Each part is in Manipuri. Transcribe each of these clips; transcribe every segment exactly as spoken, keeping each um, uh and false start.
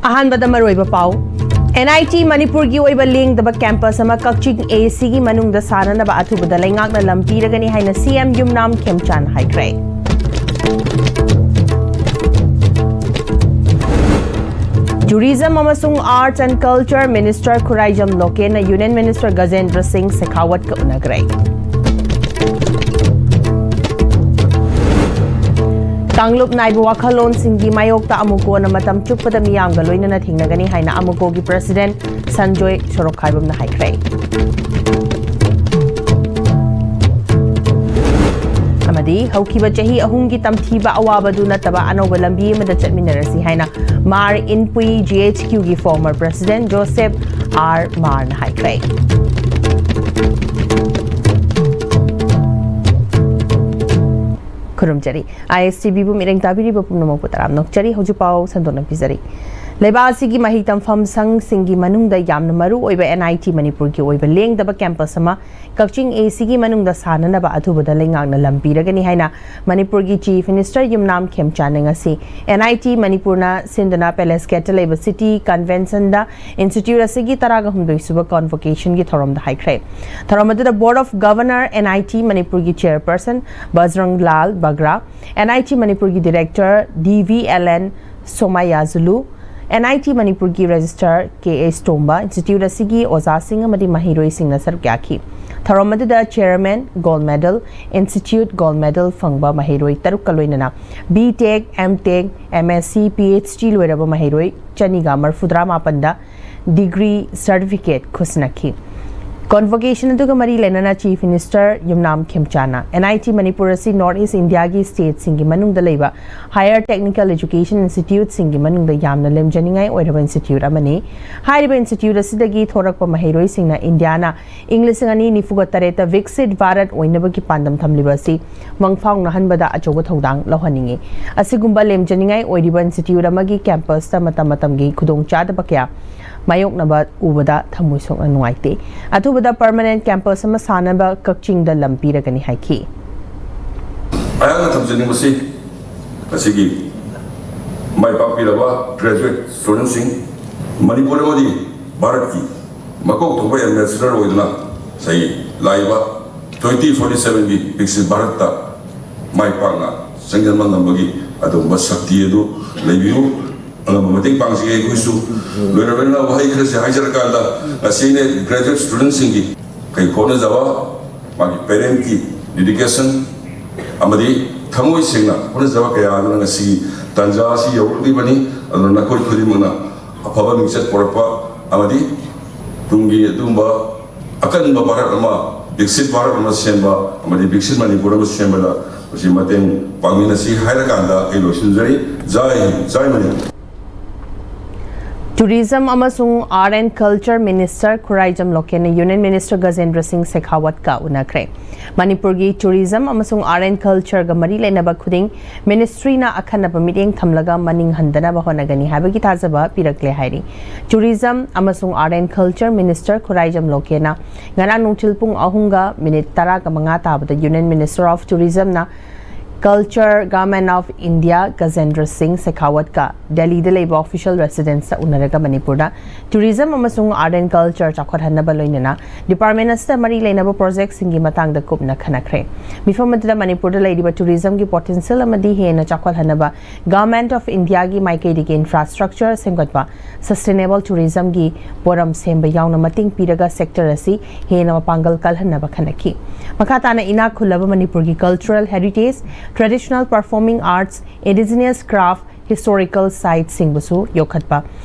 ꯑꯍꯥꯟꯕꯗ ꯃꯔꯨꯑꯣꯏꯕ ꯄꯥꯎ꯫ ꯑꯦꯟ ꯑꯥꯏ ꯇꯤ ꯃꯅꯤꯄꯨꯔꯒꯤ ꯑꯣꯏꯕ ꯂꯦꯡꯗꯕ ꯀꯦꯝꯄꯁ ꯑꯃ ꯀꯛꯆꯤꯡ ꯑꯦ ꯁꯤꯒꯤ ꯃꯅꯨꯡꯗ ꯁꯥꯅꯅꯕ ꯑꯊꯨꯕꯗ ꯂꯩꯉꯥꯛꯅ ꯂꯝ ꯄꯤꯔꯒꯅꯤ ꯍꯥꯏꯅ ꯁꯤ ꯑꯦꯝ ꯌꯨꯝꯅꯥꯝ ꯈꯦꯝꯆꯥꯟ ꯍꯥꯏꯈ꯭ꯔꯦ꯫ Tourism ꯑꯃꯁꯨꯡ Arts and Culture Minister Khuraijam ꯂꯣꯀꯦꯟꯅ Union Minister ꯒꯖꯦꯟꯗ꯭ꯔ Singh ꯁꯦꯈꯥꯋꯠꯀ ꯎꯅꯈ꯭ꯔꯦ꯫ ꯀꯥꯡꯂꯨꯞ ꯅꯥꯏꯕ ꯋꯥꯈꯜꯂꯣꯟꯁꯤꯡꯒꯤ ꯃꯥꯌꯣꯛꯇ ꯑꯃꯨꯛ ꯀꯣꯟꯅ ꯃꯇꯝ ꯆꯨꯞꯄꯗ ꯃꯤꯌꯥꯝꯒ ꯂꯣꯏꯅꯅ ꯊꯦꯡꯅꯒꯅꯤ ꯍꯥꯏꯅ ꯑꯃꯨꯀꯣꯒꯤ President ꯁꯟꯖꯣꯏ ꯁꯣꯔꯣꯛꯈꯥꯏꯕꯝꯅ ꯍꯥꯏꯈ꯭ꯔꯦ꯫ ꯑꯃꯗꯤ ꯍꯧꯈꯤꯕ ꯆꯍꯤ ꯑꯍꯨꯝꯒꯤ ꯇꯝꯊꯤꯕ ꯑꯋꯥꯕꯗꯨ ꯅꯠꯇꯕ ꯑꯅꯧꯕ ꯂꯝꯕꯤ ꯑꯃꯗ ꯆꯠꯃꯤꯟꯅꯔꯁꯤ ꯍꯥꯏꯅ Mar Inpui G H Q ꯒꯤ former President Joseph R ꯃꯥꯔꯅ ꯍꯥꯏꯈ꯭ꯔꯦ꯫ ꯈꯨꯔꯨꯝꯖꯔꯤ꯫ I S T V ꯕꯨ ꯃꯤꯠꯌꯦꯡ ꯇꯥꯕꯤꯔꯤꯕ ꯄꯨꯝꯅꯃꯛꯄꯨ ꯇꯔꯥꯝꯅ ꯑꯣꯛꯆꯔꯤ꯫ ꯍꯧꯖꯤꯛ ꯄꯥꯎ ꯁꯟꯗꯣꯛꯅ ꯄꯤꯖꯔꯤ꯫ ꯂꯩꯕꯥꯛ ꯑꯁꯤꯒꯤ ꯃꯍꯩ ꯇꯝꯐꯝ ꯁꯪꯁꯤꯡꯒꯤ ꯃꯅꯨꯡꯗ ꯌꯥꯝꯅ ꯃꯔꯨ ꯑꯣꯏꯕ N I T ꯃꯅꯤꯄꯨꯔꯒꯤ ꯑꯣꯏꯕ ꯂꯦꯡꯗꯕ ꯀꯦꯝꯄꯁ ꯑꯃ ꯀꯛꯆꯤꯡ A C ꯒꯤ ꯃꯅꯨꯡꯗ ꯁꯥꯅꯅꯕ ꯑꯊꯨꯕꯗ ꯂꯩꯉꯥꯛꯅ ꯂꯝ ꯄꯤꯔꯒꯅꯤ ꯍꯥꯏꯅ ꯃꯅꯤꯄꯨꯔꯒꯤ Chief Minister ꯌꯨꯝꯅꯥꯝ ꯈꯦꯝꯆꯥꯟꯅ ꯉꯁꯤ N I T ꯃꯅꯤꯄꯨꯔꯅ ꯁꯤꯟꯗꯨꯅ Palace Gate ꯇ ꯂꯩꯕ City Convention ꯗ institute ꯑꯁꯤꯒꯤ ꯇꯔꯥꯒ ꯍꯨꯝꯗꯣꯏ ꯁꯨꯕ convocation ꯒꯤ ꯊꯧꯔꯝꯗ ꯍꯥꯏꯈ꯭ꯔꯦ꯫ ꯊꯧꯔꯝ ꯑꯗꯨꯗ Board of Governor N I T ꯃꯅꯤꯄꯨꯔꯒꯤ Chairperson ꯕꯖꯔꯪ Lal ꯕꯒ꯭ꯔꯥ, N I T ꯃꯅꯤꯄꯨꯔꯒꯤ Director D V L N ꯁꯣꯃꯥꯌꯥꯖꯨꯂꯨ, N I T ꯃꯅꯤꯄꯨꯔꯒꯤ Registrar K S ꯇꯣꯝꯕ, institute ꯑꯁꯤꯒꯤ ꯑꯣꯖꯥꯁꯤꯡ ꯑꯃꯗꯤ ꯃꯍꯩꯔꯣꯏꯁꯤꯡꯅ ꯁꯔꯨꯛ ꯌꯥꯈꯤ꯫ ꯊꯧꯔꯝ ꯑꯗꯨꯗ Chairman, Gold Medal, Institute Gold Medal ꯐꯪꯕ ꯃꯍꯩꯔꯣꯏ ꯇꯔꯨꯛꯀ ꯂꯣꯏꯅꯅ B Tech, M Tech, M S C, P H D ꯂꯣꯏꯔꯕ ꯃꯍꯩꯔꯣꯏ ꯆꯅꯤꯒ ꯃꯔꯤꯐꯨꯇꯔꯥ ꯃꯥꯄꯟꯗ degree certificate ꯈꯨꯠꯁꯤꯟꯅꯈꯤ꯫ Convocation ꯑꯗꯨꯒ ꯃꯔꯤ ꯂꯩꯅꯅ Chief Minister Yumnam ꯈꯦꯝꯆꯥꯟꯅ N I T Manipur ꯑꯁꯤ North East India ꯒꯤ state ꯁꯤꯡꯒꯤ ꯃꯅꯨꯡꯗ ꯂꯩꯕ higher technical education institute ꯁꯤꯡꯒꯤ ꯃꯅꯨꯡꯗ ꯌꯥꯝꯅ ꯂꯦꯝꯖꯅꯤꯡꯉꯥꯏ ꯑꯣꯏꯔꯕ institute ꯑꯃꯅꯤ꯫ ꯍꯥꯏꯔꯤꯕ institute ꯑꯁꯤꯗꯒꯤ ꯊꯣꯔꯛꯄ ꯃꯍꯩꯔꯣꯏꯁꯤꯡꯅ ꯏꯟꯗꯤꯌꯥꯅ ꯏꯪ ꯂꯤꯁꯤꯡ ꯑꯅꯤ ꯅꯤꯐꯨꯒ ꯇꯔꯦꯠꯇ ꯋꯤꯛꯁꯤꯠ ꯚꯥꯔꯠ ꯑꯣꯏꯅꯕꯒꯤ ꯄꯥꯟꯗꯝ ꯊꯝꯂꯤꯕ ꯑꯁꯤ ꯃꯪꯐꯥꯎꯅꯍꯟꯕꯗ ꯑꯆꯧꯕ ꯊꯧꯗꯥꯡ ꯂꯧꯍꯟꯅꯤꯡꯏ꯫ ꯑꯁꯤꯒꯨꯝꯕ ꯂꯦꯝꯖꯅꯤꯡꯉꯥꯏ ꯑꯣꯏꯔꯤꯕ institute ꯑꯃꯒꯤ campus ꯇ ꯃꯇꯝ ꯃꯇꯝꯒꯤ ꯈꯨꯗꯣꯡꯆꯥꯗꯕ ꯀꯌꯥ ꯃꯥꯌꯣꯛꯅꯕ ꯎꯕꯗ ꯊꯃꯣꯏ ꯁꯣꯛꯅ ꯅꯨꯡꯉꯥꯏꯇꯦ꯫ ꯑꯊꯨꯕꯗ permanent campus ꯑꯃ ꯁꯥꯅꯕ ꯀꯛꯆꯤꯡꯗ ꯂꯝ ꯄꯤꯔꯒꯅꯤ ꯍꯥꯏꯈꯤ꯫ ꯑꯩꯍꯥꯛꯅ ꯊꯝꯖꯅꯤꯡꯕꯁꯤ ꯉꯁꯤꯒꯤ ꯃꯥꯏ ꯄꯥꯛꯄꯤꯔꯕ graduate studentꯁꯤꯡ, ꯃꯅꯤꯄꯨꯔ ꯑꯃꯗꯤ ꯚꯥꯔꯠꯀꯤ ꯃꯀꯣꯛ ꯊꯣꯡꯕ ambassador ꯑꯣꯏꯗꯨꯅ ꯆꯍꯤ ꯂꯥꯛꯏꯕ twenty forty sevenꯒꯤ ꯕꯤꯛꯁꯤꯠ ꯚꯥꯔꯠꯇ ꯃꯥꯏ ꯄꯥꯛꯅ ꯆꯪꯁꯤꯟꯕ ꯉꯝꯕꯒꯤ ꯑꯗꯨꯒꯨꯝꯕ ꯁꯛꯇꯤ ꯑꯗꯨ ꯂꯩꯕꯤꯌꯨ꯫ ꯑꯉꯝꯕ ꯃꯇꯦꯡ ꯄꯥꯡꯖꯒꯦ ꯑꯩꯈꯣꯏꯁꯨ꯫ ꯂꯣꯏꯔꯕꯅꯤꯅ ꯋꯥꯍꯩ ꯈꯔꯁꯦ ꯍꯥꯏꯖꯔꯀꯥꯟꯗ, ꯉꯁꯤ ꯑꯩꯅ graduate studentꯁꯤꯡꯒꯤ ꯀꯩ ꯍꯣꯠꯅꯖꯕ, ꯃꯥꯒꯤ parentꯀꯤ dedication ꯑꯃꯗꯤ ꯊꯃꯣꯏ ꯁꯦꯡꯅ ꯍꯣꯠꯅꯖꯕ ꯀꯌꯥ ꯑꯗꯨꯅ ꯉꯁꯤꯒꯤ ꯇꯥꯟꯖꯥ ꯑꯁꯤ ꯌꯧꯔꯛꯂꯤꯕꯅꯤ꯫ ꯑꯗꯨꯅ ꯅꯈꯣꯏ ꯈꯨꯗꯤꯡꯃꯛꯅ ꯑꯐꯕ ꯃꯤꯡꯆꯠ ꯄꯨꯔꯛꯄ ꯑꯃꯗꯤ ꯇꯨꯡꯒꯤ ꯑꯗꯨꯒꯨꯝꯕ ꯑꯀꯟꯕ ꯚꯥꯔꯠ ꯑꯃ, ꯕꯤꯛꯁꯤꯠ ꯚꯥꯔꯠ ꯑꯃ ꯁꯦꯝꯕ ꯑꯃꯗꯤ ꯕꯤꯛꯁꯤꯠ ꯃꯅꯤꯄꯨꯔ ꯑꯃ ꯁꯦꯝꯕꯗ ꯃꯁꯤ ꯃꯇꯦꯡ ꯄꯥꯡꯃꯤꯟꯅꯁꯤ ꯍꯥꯏꯔꯀꯥꯟꯗ ꯑꯩ ꯂꯣꯏꯁꯤꯟꯖꯔꯤ꯫ ꯖꯥꯏ ꯍꯤꯟꯗ, ꯖꯥꯏ ꯃꯅꯤꯄꯨꯔ꯫ Tourism ꯑꯃꯁꯨꯡ Art and Culture Minister Khuraijam ꯂꯣꯀꯦꯟꯅ Union Minister ꯒꯖꯦꯟꯗ꯭ꯔ Singh ꯁꯦꯈꯥꯋꯠꯀ ꯎꯅꯈ꯭ꯔꯦ꯫ ꯃꯅꯤꯄꯨꯔꯒꯤ tourism ꯑꯃꯁꯨꯡ art and cultureꯒ ꯃꯔꯤ ꯂꯩꯅꯕ ꯈꯨꯗꯤꯡ ministryꯅ ꯑꯈꯟꯅꯕ ꯃꯤꯠꯌꯦꯡ ꯊꯝꯂꯒ ꯃꯅꯤꯡ ꯍꯟꯗꯅꯕ ꯍꯣꯠꯅꯒꯅꯤ ꯍꯥꯏꯕꯒꯤ ꯊꯥꯖꯕ ꯄꯤꯔꯛꯂꯦ ꯍꯥꯏꯔꯤ꯫ Tourism ꯑꯃꯁꯨꯡ Art and Culture Minister Khuraijam ꯂꯣꯀꯦꯟꯅ ꯉꯔꯥꯡ ꯅꯨꯡꯊꯤꯜ ꯄꯨꯡ ꯑꯍꯨꯝꯒ ꯃꯤꯅꯤꯠ ꯇꯔꯥꯒ ꯃꯉꯥ ꯇꯥꯕꯗ Union Minister of Tourismꯅ Culture, Government of India ꯒꯖꯦꯟꯗ꯭ꯔ Singh ꯁꯦꯈꯥꯋꯠꯀ ꯗꯦꯜꯂꯤꯗ ꯂꯩꯕ official residenceꯇ ꯎꯅꯔꯒ ꯃꯅꯤꯄꯨꯔꯗ tourism ꯑꯃꯁꯨꯡ art and culture ꯆꯥꯎꯈꯠꯍꯟꯅꯕ ꯂꯣꯏꯅꯅ department ꯑꯁꯤꯗ ꯃꯔꯤ ꯂꯩꯅꯕ projectꯁꯤꯡꯒꯤ ꯃꯇꯥꯡꯗ ꯀꯨꯞꯅ ꯈꯟꯅꯈ꯭ꯔꯦ꯫ ꯃꯤꯐꯝ ꯑꯗꯨꯗ ꯃꯅꯤꯄꯨꯔꯗ ꯂꯩꯔꯤꯕ tourismꯒꯤ potential ꯑꯃꯗꯤ ꯍꯦꯟꯅ ꯆꯥꯎꯈꯠꯍꯟꯅꯕ Government of Indiaꯒꯤ ꯃꯥꯏꯀꯩꯗꯒꯤ infrastructure ꯁꯦꯝꯒꯠꯄ, sustainable tourismꯒꯤ ꯄꯣꯔꯝ ꯁꯦꯝꯕ ꯌꯥꯎꯅ ꯃꯇꯦꯡ ꯄꯤꯔꯒ sector ꯑꯁꯤ ꯍꯦꯟꯅ ꯃꯄꯥꯡꯒꯜ ꯀꯜꯍꯟꯅꯕ ꯈꯟꯅꯈꯤ꯫ ꯃꯈꯥ ꯇꯥꯅ ꯏꯅꯥꯛ ꯈꯨꯜꯂꯕ ꯃꯅꯤꯄꯨꯔꯒꯤ cultural heritage, traditional performing arts, indigenous craft, historical siteꯁꯤꯡꯕꯨꯁꯨ ꯌꯣꯛꯈꯠꯄ,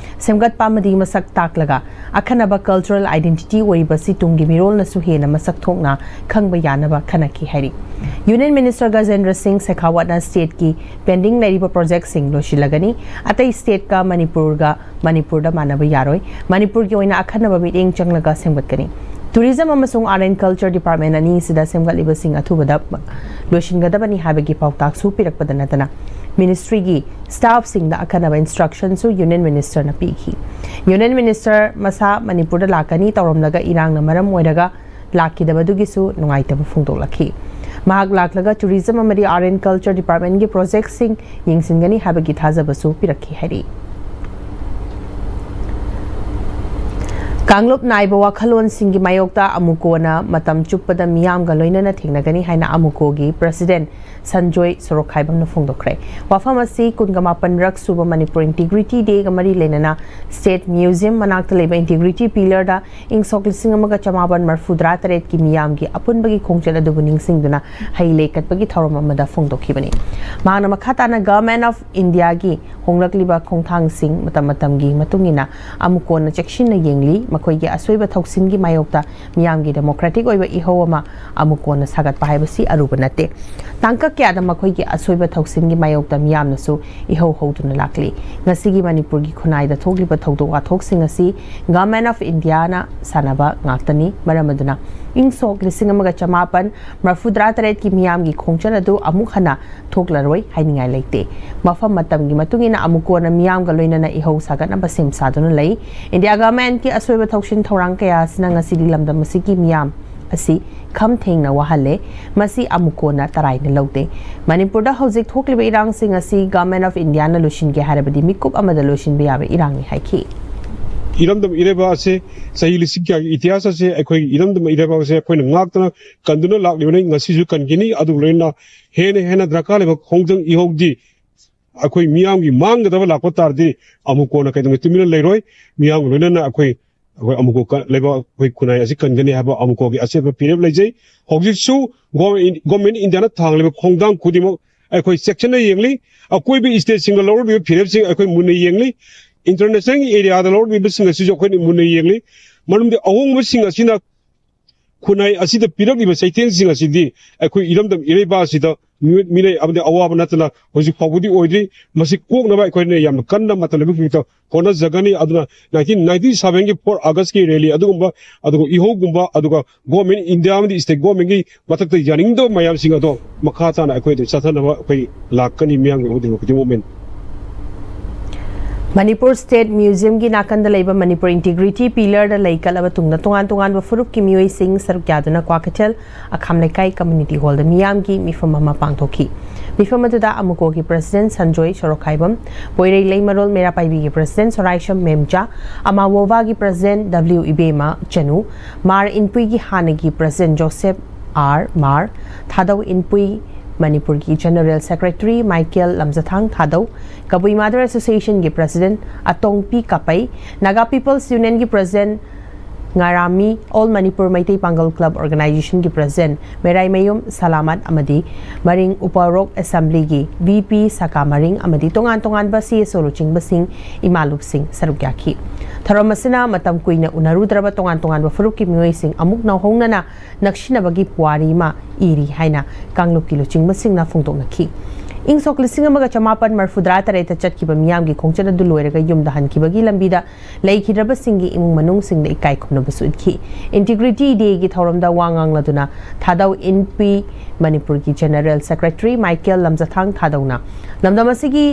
ꯁꯦꯝꯒꯠꯄ ꯑꯃꯗꯤ ꯃꯁꯛ ꯇꯥꯛꯂꯒ ꯑꯈꯟꯅꯕ cultural identity ꯑꯣꯏꯔꯤꯕꯁꯤ ꯇꯨꯡꯒꯤ ꯃꯤꯔꯣꯜꯅꯁꯨ ꯍꯦꯟꯅ ꯃꯁꯛ ꯊꯣꯛꯅ ꯈꯪꯕ ꯌꯥꯅꯕ ꯈꯟꯅꯈꯤ ꯍꯥꯏꯔꯤ꯫ Union Minister ꯒꯖꯦꯟꯗ꯭ꯔ ꯁꯤꯡ ꯁꯦꯈꯥꯋꯠꯅ stateꯀꯤ pending ꯂꯩꯔꯤꯕ projectꯁꯤꯡ ꯂꯣꯏꯁꯤꯜꯂꯒꯅꯤ꯫ ꯑꯇꯩ stateꯀ ꯃꯅꯤꯄꯨꯔꯒ ꯃꯅꯤꯄꯨꯔꯗ ꯃꯥꯟꯅꯕ ꯌꯥꯔꯣꯏ꯫ ꯃꯅꯤꯄꯨꯔꯒꯤ ꯑꯣꯏꯅ ꯑꯈꯟꯅꯕ ꯃꯤꯠꯌꯦꯡ ꯆꯪꯂꯒ ꯁꯦꯝꯒꯠꯀꯅꯤ꯫ Tourism ꯑꯃꯁꯨꯡ Art and Culture Department ꯑꯅꯤ ꯑꯁꯤꯗ ꯁꯦꯝꯒꯠꯂꯤꯕꯁꯤꯡ ꯑꯊꯨꯕꯗ ꯂꯣꯏꯁꯤꯟꯒꯗꯕꯅꯤ ꯍꯥꯏꯕꯒꯤ ꯄꯥꯎꯇꯥꯛꯁꯨ ꯄꯤꯔꯛꯄꯗ ꯅꯠꯇꯅ ministryꯒꯤ staffꯁꯤꯡꯗ ꯑꯈꯟꯅꯕ instructionꯁꯨ Union Ministerꯅ ꯄꯤꯈꯤ꯫ Union Minister ꯃꯁꯥ ꯃꯅꯤꯄꯨꯔꯗ ꯂꯥꯛꯀꯅꯤ ꯇꯧꯔꯝꯂꯒ ꯏꯔꯥꯡꯅ ꯃꯔꯝ ꯑꯣꯏꯔꯒ ꯂꯥꯛꯈꯤꯗꯕꯗꯨꯒꯤꯁꯨ ꯅꯨꯡꯉꯥꯏꯇꯕ ꯐꯣꯡꯗꯣꯛꯂꯛꯈꯤ꯫ ꯃꯍꯥꯛ ꯂꯥꯛꯂꯒ ꯇꯨꯔꯤꯖꯝ ꯑꯃꯗꯤ ꯑꯥꯔꯠ ꯑꯦꯟ ꯀꯜꯆꯔ ꯗꯤꯄꯥꯔꯠꯃꯦꯟꯒꯤ ꯄ꯭ꯔꯣꯖꯦꯛꯁꯤꯡ ꯌꯦꯡꯁꯤꯟꯒꯅꯤ ꯍꯥꯏꯕꯒꯤ ꯊꯥꯖꯕꯁꯨ ꯄꯤꯔꯛꯈꯤ ꯍꯥꯏꯔꯤ꯫ ꯀꯥꯡꯂꯨꯞ ꯅꯥꯏꯕ ꯋꯥꯈꯜꯂꯣꯟꯁꯤꯡꯒꯤ ꯃꯥꯌꯣꯛꯇ ꯑꯃꯨꯀꯣꯅ ꯃꯇꯝ ꯆꯨꯞꯄꯗ ꯃꯤꯌꯥꯝꯒ ꯂꯣꯏꯅꯅ ꯊꯦꯡꯅꯒꯅꯤ ꯍꯥꯏꯅ ꯑꯃꯨꯀꯣꯒꯤ ꯄ꯭ꯔꯁꯤꯗꯦꯟꯠ ꯁꯟꯖꯣꯏ ꯁꯣꯔꯣꯛꯈꯥꯏꯕꯝꯅ ꯐꯣꯡꯗꯣꯛꯈ꯭ꯔꯦ꯫ ꯋꯥꯐꯝ ꯑꯁꯤ ꯀꯨꯟꯒ ꯃꯥꯄꯟꯔꯛ ꯁꯨꯕ ꯃꯅꯤꯄꯨꯔ ꯏꯟꯇꯤꯒ꯭ꯔꯤꯇꯤ ꯗꯦꯒ ꯃꯔꯤ ꯂꯩꯅꯅ ꯁ꯭ꯇꯦꯠ ꯃ꯭ꯌꯨꯖꯤꯌꯝ ꯃꯅꯥꯛꯇ ꯂꯩꯕ ꯏꯟꯇꯤꯒ꯭ꯔꯤꯇꯤ ꯄꯤꯂꯔꯗ ꯏꯪ ꯁꯣꯛ ꯂꯤꯁꯤꯡ ꯑꯃꯒ ꯆꯃꯥꯄꯟ ꯃꯔꯐꯨ ꯇꯔꯥ ꯇꯔꯦꯠꯀꯤ ꯃꯤꯌꯥꯝꯒꯤ ꯑꯄꯨꯟꯕꯒꯤ ꯈꯣꯡꯆꯠ ꯑꯗꯨꯕꯨ ꯅꯤꯡꯁꯤꯡꯗꯨꯅ ꯍꯩ ꯂꯩ ꯀꯠꯄꯒꯤ ꯊꯧꯔꯝ ꯑꯃꯗ ꯐꯣꯡꯗꯣꯛꯈꯤꯕꯅꯤ꯫ ꯃꯍꯥꯛꯅ ꯃꯈꯥ ꯇꯥꯅ ꯒꯚꯔꯟꯃꯦꯟꯠ ꯑꯣꯐ ꯏꯟꯗꯤꯌꯥꯒꯤ ꯍꯣꯡꯂꯛꯂꯤꯕ ꯈꯣꯡꯊꯥꯡꯁꯤꯡ ꯃꯇꯝ ꯃꯇꯝꯒꯤ ꯃꯇꯨꯡ ꯏꯟꯅ ꯑꯃꯨꯀꯣꯟꯅ ꯆꯦꯛꯁꯤꯟꯅ ꯌꯦꯡꯂꯤ, ꯃꯈꯣꯏꯒꯤ ꯑꯁꯣꯏꯕ ꯊꯧꯁꯤꯟꯒꯤ ꯃꯥꯌꯣꯛꯇ ꯃꯤꯌꯥꯝꯒꯤ ꯗꯦꯃꯣꯀ꯭ꯔꯦꯇꯤꯛ ꯑꯣꯏꯕ ꯏꯍꯧ ꯑꯃ ꯑꯃꯨꯀꯣꯟꯅ ꯁꯥꯒꯠꯄ ꯍꯥꯏꯕꯁꯤ ꯑꯔꯨꯕ ꯅꯠꯇꯦ꯫ ꯇꯥꯡꯀꯛ ꯀꯌꯥꯗ ꯃꯈꯣꯏꯒꯤ ꯑꯁꯣꯏꯕ ꯊꯧꯁꯤꯟꯒꯤ ꯃꯥꯌꯣꯛꯇ ꯃꯤꯌꯥꯝꯅꯁꯨ ꯏꯍꯧ ꯍꯧꯗꯨꯅ ꯂꯥꯛꯂꯤ꯫ ꯉꯁꯤꯒꯤ ꯃꯅꯤꯄꯨꯔꯒꯤ ꯈꯨꯟꯅꯥꯏꯗ ꯊꯣꯛꯂꯤꯕ ꯊꯧꯗꯣꯛ ꯋꯥꯊꯣꯛꯁꯤꯡ ꯑꯁꯤ ꯒꯚꯔꯟꯃꯦꯟꯠ ꯑꯣꯐ ꯏꯟꯗꯤꯌꯥꯅ ꯁꯥꯟꯅꯕ ꯉꯥꯛꯇꯅꯤ꯫ ꯃꯔꯝ ꯑꯗꯨꯅ ꯏꯪ ꯁꯣꯛ ꯂꯤꯁꯤꯡ ꯑꯃꯒ ꯆꯃꯥꯄꯟ ꯃꯔꯐꯨ ꯇꯔꯥ ꯇꯔꯦꯠꯀꯤ ꯃꯤꯌꯥꯝꯒꯤ ꯈꯣꯡꯆꯠ ꯑꯗꯨ ꯑꯃꯨꯛ ꯍꯟꯅ ꯊꯣꯛꯂꯔꯣꯏ ꯍꯥꯏꯅꯤꯡꯉꯥꯏ ꯂꯩꯇꯦ꯫ ꯃꯐꯝ ꯃꯇꯝꯒꯤ ꯃꯇꯨꯡ ꯏꯟꯅ ꯑꯃꯨꯛ ꯀꯣꯟꯅ ꯃꯤꯌꯥꯝꯒ ꯂꯣꯏꯅꯅ ꯏꯍꯧ ꯁꯥꯒꯠꯅꯕ ꯁꯦꯝ ꯁꯥꯗꯨꯅ ꯂꯩ꯫ ꯏꯟꯗꯤꯌꯥ ꯒꯚꯔꯟꯃꯦꯟꯠꯀꯤ ꯑꯁꯣꯏꯕ ꯊꯧꯁꯤꯟ ꯊꯧꯔꯥꯡ ꯀꯌꯥ ꯑꯁꯤꯅ ꯉꯁꯤꯗꯤ ꯂꯝꯗꯝ ꯑꯁꯤꯒꯤ ꯃꯤꯌꯥꯝ ꯑꯁꯤ ꯈꯝ ꯊꯦꯡꯅ ꯋꯥꯍꯜꯂꯦ꯫ ꯃꯁꯤ ꯑꯃꯨꯛ ꯀꯣꯟꯅ ꯇꯔꯥꯏꯅ ꯂꯧꯗꯦ꯫ ꯃꯅꯤꯄꯨꯔꯗ ꯍꯧꯖꯤꯛ ꯊꯣꯛꯂꯤꯕ ꯏꯔꯥꯡꯁꯤꯡ ꯑꯁꯤ ꯒꯚꯔꯟꯃꯦꯟꯠ ꯑꯣꯐ ꯏꯟꯗꯤꯌꯥꯅ ꯂꯣꯏꯁꯤꯟꯒꯦ ꯍꯥꯏꯔꯕꯗꯤ ꯃꯤꯀꯨꯞ ꯑꯃꯗ ꯂꯣꯏꯁꯤꯟꯕ ꯌꯥꯕ ꯏꯔꯥꯡꯅꯤ ꯍꯥꯏꯈꯤ꯫ ꯏꯔꯝꯗꯝ ꯏꯔꯩꯕꯥꯛ ꯑꯁꯦ ꯆꯍꯤ ꯂꯤꯁꯤꯡ ꯀꯌꯥꯒꯤ ꯏꯇꯤꯍꯥꯁ ꯑꯁꯦ ꯑꯩꯈꯣꯏꯒꯤ ꯏꯔꯝꯗꯝ ꯏꯔꯩꯕꯥꯛ ꯑꯁꯦ ꯑꯩꯈꯣꯏꯅ ꯉꯥꯛꯇꯅ ꯀꯟꯗꯨꯅ ꯂꯥꯛꯂꯤꯕꯅꯤ, ꯉꯁꯤꯁꯨ ꯀꯟꯒꯅꯤ꯫ ꯑꯗꯨꯒ ꯂꯣꯏꯅꯅ ꯍꯦꯟꯅ ꯍꯦꯟꯅ ꯗꯔꯀꯥꯔ ꯂꯩꯕ ꯈꯣꯡꯖꯪ ꯏꯍꯧꯗꯤ ꯑꯩꯈꯣꯏ ꯃꯤꯌꯥꯝꯒꯤ ꯃꯥꯡꯒꯗꯕ ꯂꯥꯛꯄ ꯇꯥꯔꯗꯤ ꯑꯃꯨꯛ ꯀꯣꯟꯅ ꯀꯩꯗꯧꯉꯩ ꯇꯨꯃꯤꯟꯅ ꯂꯩꯔꯣꯏ꯫ ꯃꯤꯌꯥꯝꯒ ꯂꯣꯏꯅꯅ ꯑꯩꯈꯣꯏ, ꯑꯩꯈꯣꯏ ꯑꯃꯨꯛꯀꯣ ꯀ-, ꯂꯩꯕꯥꯛ, ꯑꯩꯈꯣꯏ ꯈꯨꯟꯅꯥꯏ ꯑꯁꯤ ꯀꯟꯒꯅꯤ ꯍꯥꯏꯕ ꯑꯃꯨꯛꯀꯣꯒꯤ ꯑꯆꯦꯠꯄ ꯐꯤꯔꯦꯞ ꯂꯩꯖꯩ꯫ ꯍꯧꯖꯤꯛꯁꯨ ꯒꯣꯔꯃꯦꯟ, ꯒꯣꯔꯃꯦꯟ ꯏꯟꯗꯤꯌꯥꯅ ꯊꯥꯡꯂꯤꯕ ꯈꯣꯡꯊꯥꯡ ꯈꯨꯗꯤꯡꯃꯛ ꯑꯩꯈꯣꯏ ꯆꯦꯛꯁꯤꯟꯅ ꯌꯦꯡꯂꯤ꯫ ꯑꯀꯣꯏꯕ ꯁ꯭ꯇꯦꯠꯁꯤꯡꯒ ꯂꯧꯔꯛꯂꯤꯕ ꯐꯤꯔꯦꯞꯁꯤꯡ ꯑꯩꯈꯣꯏ ꯃꯨꯟꯅ ꯌꯦꯡꯂꯤ꯫ ꯏꯟꯇꯔꯅꯦꯁꯅꯦꯜꯒꯤ ꯑꯦꯔꯤꯌꯥꯗ ꯂꯧꯔꯛꯂꯤꯕꯁꯤꯡ ꯑꯁꯤꯁꯨ ꯑꯩꯈꯣꯏꯅ ꯃꯨꯟꯅ ꯌꯦꯡꯂꯤ꯫ ꯃꯔꯝꯗꯤ ꯑꯍꯣꯡꯕꯁꯤꯡ ꯑꯁꯤꯅ ꯈꯨꯟꯅꯥꯏ ꯑꯁꯤꯗ ꯄꯤꯔꯛꯂꯤꯕ ꯆꯩꯊꯦꯡꯁꯤꯡ ꯑꯁꯤꯗꯤ ꯑꯩꯈꯣꯏ ꯏꯔꯝꯗꯝ ꯏꯔꯩꯕꯥꯛ ꯑꯁꯤꯗ ꯃꯤꯑꯣꯏ, ꯃꯤꯅꯩ ꯑꯃꯗꯤ ꯑꯋꯥꯕ ꯅꯠꯇꯅ ꯍꯧꯖꯤꯛ ꯐꯥꯎꯕꯗꯤ ꯑꯣꯏꯗ꯭ꯔꯤ꯫ ꯃꯁꯤ ꯀꯣꯛꯅꯕ ꯑꯩꯈꯣꯏꯅ ꯌꯥꯝꯅ ꯀꯟꯅ ꯃꯇꯝ ꯂꯩꯕ ꯈꯨꯗꯤꯡꯃꯛꯇ ꯍꯣꯠꯅꯖꯒꯅꯤ꯫ ꯑꯗꯨꯅ nineteen ninety sevenꯒꯤ four Augustꯀꯤ rally ꯑꯗꯨꯒꯨꯝꯕ, ꯑꯗꯨꯒ ꯏꯍꯧꯒꯨꯝꯕ, ꯑꯗꯨꯒ ꯒꯣꯔꯃꯦꯟ ꯏꯟꯗꯤꯌꯥ ꯑꯃꯗꯤ ꯁ꯭ꯇꯦꯠ ꯒꯣꯔꯃꯦꯟꯒꯤ ꯃꯊꯛꯇ ꯌꯥꯅꯤꯡꯗꯕ ꯃꯌꯥꯝꯁꯤꯡ ꯑꯗꯣ ꯃꯈꯥ ꯇꯥꯅ ꯑꯩꯈꯣꯏ ꯑꯗꯨꯝ ꯆꯠꯊꯅꯕ ꯑꯩꯈꯣꯏ ꯂꯥꯛꯀꯅꯤ, ꯃꯤꯌꯥꯝꯒꯤ ꯍꯧꯗꯤꯡꯃꯛ ꯈꯨꯗꯤꯡꯃꯛ ꯃꯦꯟ꯫ ꯃꯅꯤꯄꯨꯔ ꯁ꯭ꯇꯦꯠ ꯃ꯭ꯌꯨꯖꯤꯌꯝꯒꯤ ꯅꯥꯀꯟꯗ ꯂꯩꯕ ꯃꯅꯤꯄꯨꯔ ꯏꯟꯇꯤꯒ꯭ꯔꯤꯇꯤ ꯄꯤꯂꯔꯗ ꯂꯩ ꯀꯠꯂꯕ ꯇꯨꯡꯗ ꯇꯣꯉꯥꯟ ꯇꯣꯉꯥꯟꯕ ꯐꯨꯔꯨꯞꯀꯤ ꯃꯤꯑꯣꯏꯁꯤꯡ ꯁꯔꯨꯛ ꯌꯥꯗꯨꯅ ꯀ꯭ꯋꯥꯀꯩꯊꯦꯜ ꯑꯈꯥꯝ ꯂꯩꯀꯥꯏ ꯀꯝꯃ꯭ꯌꯨꯅꯤꯇꯤ ꯍꯣꯜꯗ ꯃꯤꯌꯥꯝꯒꯤ ꯃꯤꯐꯝ ꯑꯃ ꯄꯥꯡꯊꯣꯛꯈꯤ꯫ ꯃꯤꯐꯝ ꯑꯗꯨꯗ ꯑꯃꯨꯀꯣꯒꯤ ꯄ꯭ꯔꯁꯤꯗꯦꯟꯠ ꯁꯟꯖꯣꯏ ꯁꯣꯔꯣꯛꯈꯥꯏꯕꯝ, ꯄꯣꯏꯔꯩ ꯂꯩꯃꯔꯣꯜ ꯃꯩꯔꯥ ꯄꯥꯏꯕꯤꯒꯤ ꯄ꯭ꯔꯁꯤꯗꯦꯟꯠ ꯁꯣꯔꯥꯏꯁꯝ ꯃꯦꯝꯆꯥ, ꯑꯃꯥꯋꯣꯚꯥꯒꯤ ꯄ꯭ꯔꯁꯤꯗꯦꯟꯠ ꯗꯕ꯭ꯂꯤꯎ ꯏꯕꯦꯝꯃ ꯆꯅꯨ, ꯃꯥꯔ ꯏꯟꯄꯨꯏꯒꯤ ꯍꯥꯟꯅꯒꯤ president Joseph R Mar, Thadou Inpui, ꯃꯅꯤꯄꯨꯔꯒꯤ general secretary Michael Lamjathang Thadou, Kabui mother ꯑꯦꯁꯣꯁꯤꯌꯦꯁꯟꯒꯤ ꯄ꯭ꯔꯁꯤꯗꯦꯟꯠ ꯑꯇꯣꯡꯄꯤ ꯀꯥꯄꯩ, ꯅꯥꯒꯥ ꯄꯤꯄꯜꯁ ꯌꯨꯅꯤꯌꯟꯒꯤ president Ngarami, all Manipur Meitei Pangal club ꯑꯣꯔꯒꯅꯥꯏꯖꯦꯁꯟꯒꯤ president ꯃꯦꯔꯥꯏꯃꯌꯨꯝ ꯁꯂꯥꯃꯠ ꯑꯃꯗꯤ ꯃꯔꯤꯡ ꯎꯄꯥꯔꯣꯛ ꯑꯦꯁꯦꯝꯕ꯭ꯂꯤꯒꯤ ꯚꯤ ꯄꯤ ꯁꯀꯥ ꯃꯔꯤꯡ ꯑꯃꯗꯤ ꯇꯣꯉꯥꯟ ꯇꯣꯉꯥꯟꯕ ꯁꯤ ꯑꯦꯁ ꯑꯣ ꯂꯨꯆꯤꯡꯕꯁꯤꯡ, ꯏꯃꯥ ꯂꯨꯞꯁꯤꯡ ꯁꯔꯨꯛ ꯌꯥꯈꯤ꯫ ꯊꯧꯔꯝ ꯑꯁꯤꯅ ꯃꯇꯝ ꯀꯨꯏꯅ ꯎꯅꯔꯨꯗ꯭ꯔꯕ ꯇꯣꯉꯥꯟ ꯇꯣꯉꯥꯟꯕ ꯐꯨꯔꯨꯞꯀꯤ ꯃꯤꯑꯣꯏꯁꯤꯡ ꯑꯃꯨꯛ ꯅꯧꯍꯧꯅꯅ ꯅꯛꯁꯤꯟꯅꯕꯒꯤ ꯄꯨꯋꯥꯔꯤ ꯑꯃ ꯏꯔꯤ ꯍꯥꯏꯅ ꯀꯥꯡꯂꯨꯞꯀꯤ ꯂꯨꯆꯤꯡꯕꯁꯤꯡꯅ ꯐꯣꯡꯗꯣꯛꯅꯈꯤ꯫ ꯏꯪ ꯁꯣꯛ ꯂꯤꯁꯤꯡ ꯑꯃꯒ ꯆꯃꯥꯄꯟ ꯃꯔꯤꯐꯨꯇꯔꯥ ꯇꯔꯦꯠꯇ ꯆꯠꯈꯤꯕ ꯃꯤꯌꯥꯝꯒꯤ ꯈꯣꯡꯆꯠ ꯑꯗꯨ ꯂꯣꯏꯔꯒ ꯌꯨꯝꯗ ꯍꯟꯈꯤꯕꯒꯤ ꯂꯝꯕꯤꯗ ꯂꯩꯈꯤꯗ꯭ꯔꯕꯁꯤꯡꯒꯤ ꯏꯃꯨꯡ ꯃꯅꯨꯡꯁꯤꯡꯗ ꯏꯀꯥꯏ ꯈꯨꯝꯅꯕꯁꯨ ꯎꯠꯈꯤ꯫ ꯏꯟꯇꯤꯒ꯭ꯔꯤꯇꯤ ꯗꯦꯒꯤ ꯊꯧꯔꯝꯗ ꯋꯥ ꯉꯥꯡꯂꯗꯨꯅ ꯊꯥꯗꯧ ꯏꯟꯄꯤ, ꯃꯅꯤꯄꯨꯔꯒꯤ ꯖꯦꯅꯔꯦꯜ ꯁꯦꯀ꯭ꯔꯦꯇꯔꯤ ꯃꯥꯏꯀꯦꯜ ꯂꯝꯖꯊꯥꯡ ꯊꯥꯗꯧꯅ ꯂꯝꯗꯝ ꯑꯁꯤꯒꯤ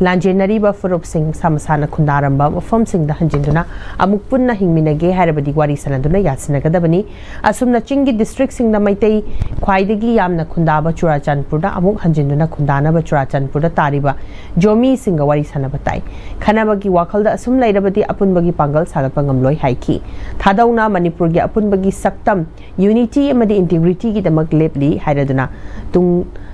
ꯂꯥꯟꯖꯦꯟꯅꯔꯤꯕ ꯐꯨꯔꯨꯞꯁꯤꯡ ꯃꯁꯥ ꯃꯁꯥꯅ ꯈꯨꯟꯗꯥꯔꯝꯕ ꯃꯐꯝꯁꯤꯡꯗ ꯍꯟꯖꯤꯟꯗꯨꯅ ꯑꯃꯨꯛ ꯄꯨꯟꯅ ꯍꯤꯡꯃꯤꯟꯅꯒꯦ ꯍꯥꯏꯔꯕꯗꯤ ꯋꯥꯔꯤ ꯁꯥꯟꯅꯗꯨꯅ ꯌꯥꯁꯤꯟꯅꯒꯗꯕꯅꯤ꯫ ꯑꯁꯨꯝꯅ ꯆꯤꯡꯒꯤ ꯗꯤꯁꯇ꯭ꯔꯤꯛꯁꯤꯡꯗ ꯃꯩꯇꯩ ꯈ꯭ꯋꯥꯏꯗꯒꯤ ꯌꯥꯝꯅ ꯈꯨꯟꯗꯥꯕ ꯆꯨꯔꯥꯆꯥꯟꯄꯨꯔꯗ ꯑꯃꯨꯛ ꯍꯟꯖꯤꯟꯗꯨꯅ ꯈꯨꯟꯗꯥꯅꯕ ꯆꯨꯔꯥꯆꯥꯟꯄꯨꯔꯗ ꯇꯥꯔꯤꯕ ꯖꯣꯃꯤꯁꯤꯡꯒ ꯋꯥꯔꯤ ꯁꯥꯟꯅꯕ ꯇꯥꯏ꯫ ꯈꯟꯅꯕꯒꯤ ꯋꯥꯈꯜꯗ ꯑꯁꯨꯝ ꯂꯩꯔꯕꯗꯤ ꯑꯄꯨꯟꯕꯒꯤ ꯄꯥꯡꯒꯜ ꯁꯥꯒꯠꯄ ꯉꯝꯂꯣꯏ ꯍꯥꯏꯈꯤ꯫ ꯊꯥꯗꯧꯅ ꯃꯅꯤꯄꯨꯔꯒꯤ ꯑꯄꯨꯟꯕꯒꯤ ꯁꯛꯇꯝ, ꯌꯨꯅꯤꯇꯤ ꯑꯃꯗꯤ ꯏꯟꯇꯤꯒ꯭ꯔꯤꯇꯤꯒꯤꯗꯃꯛ ꯂꯦꯞꯂꯤ ꯍꯥꯏꯔꯗꯨꯅ ꯇꯨꯡ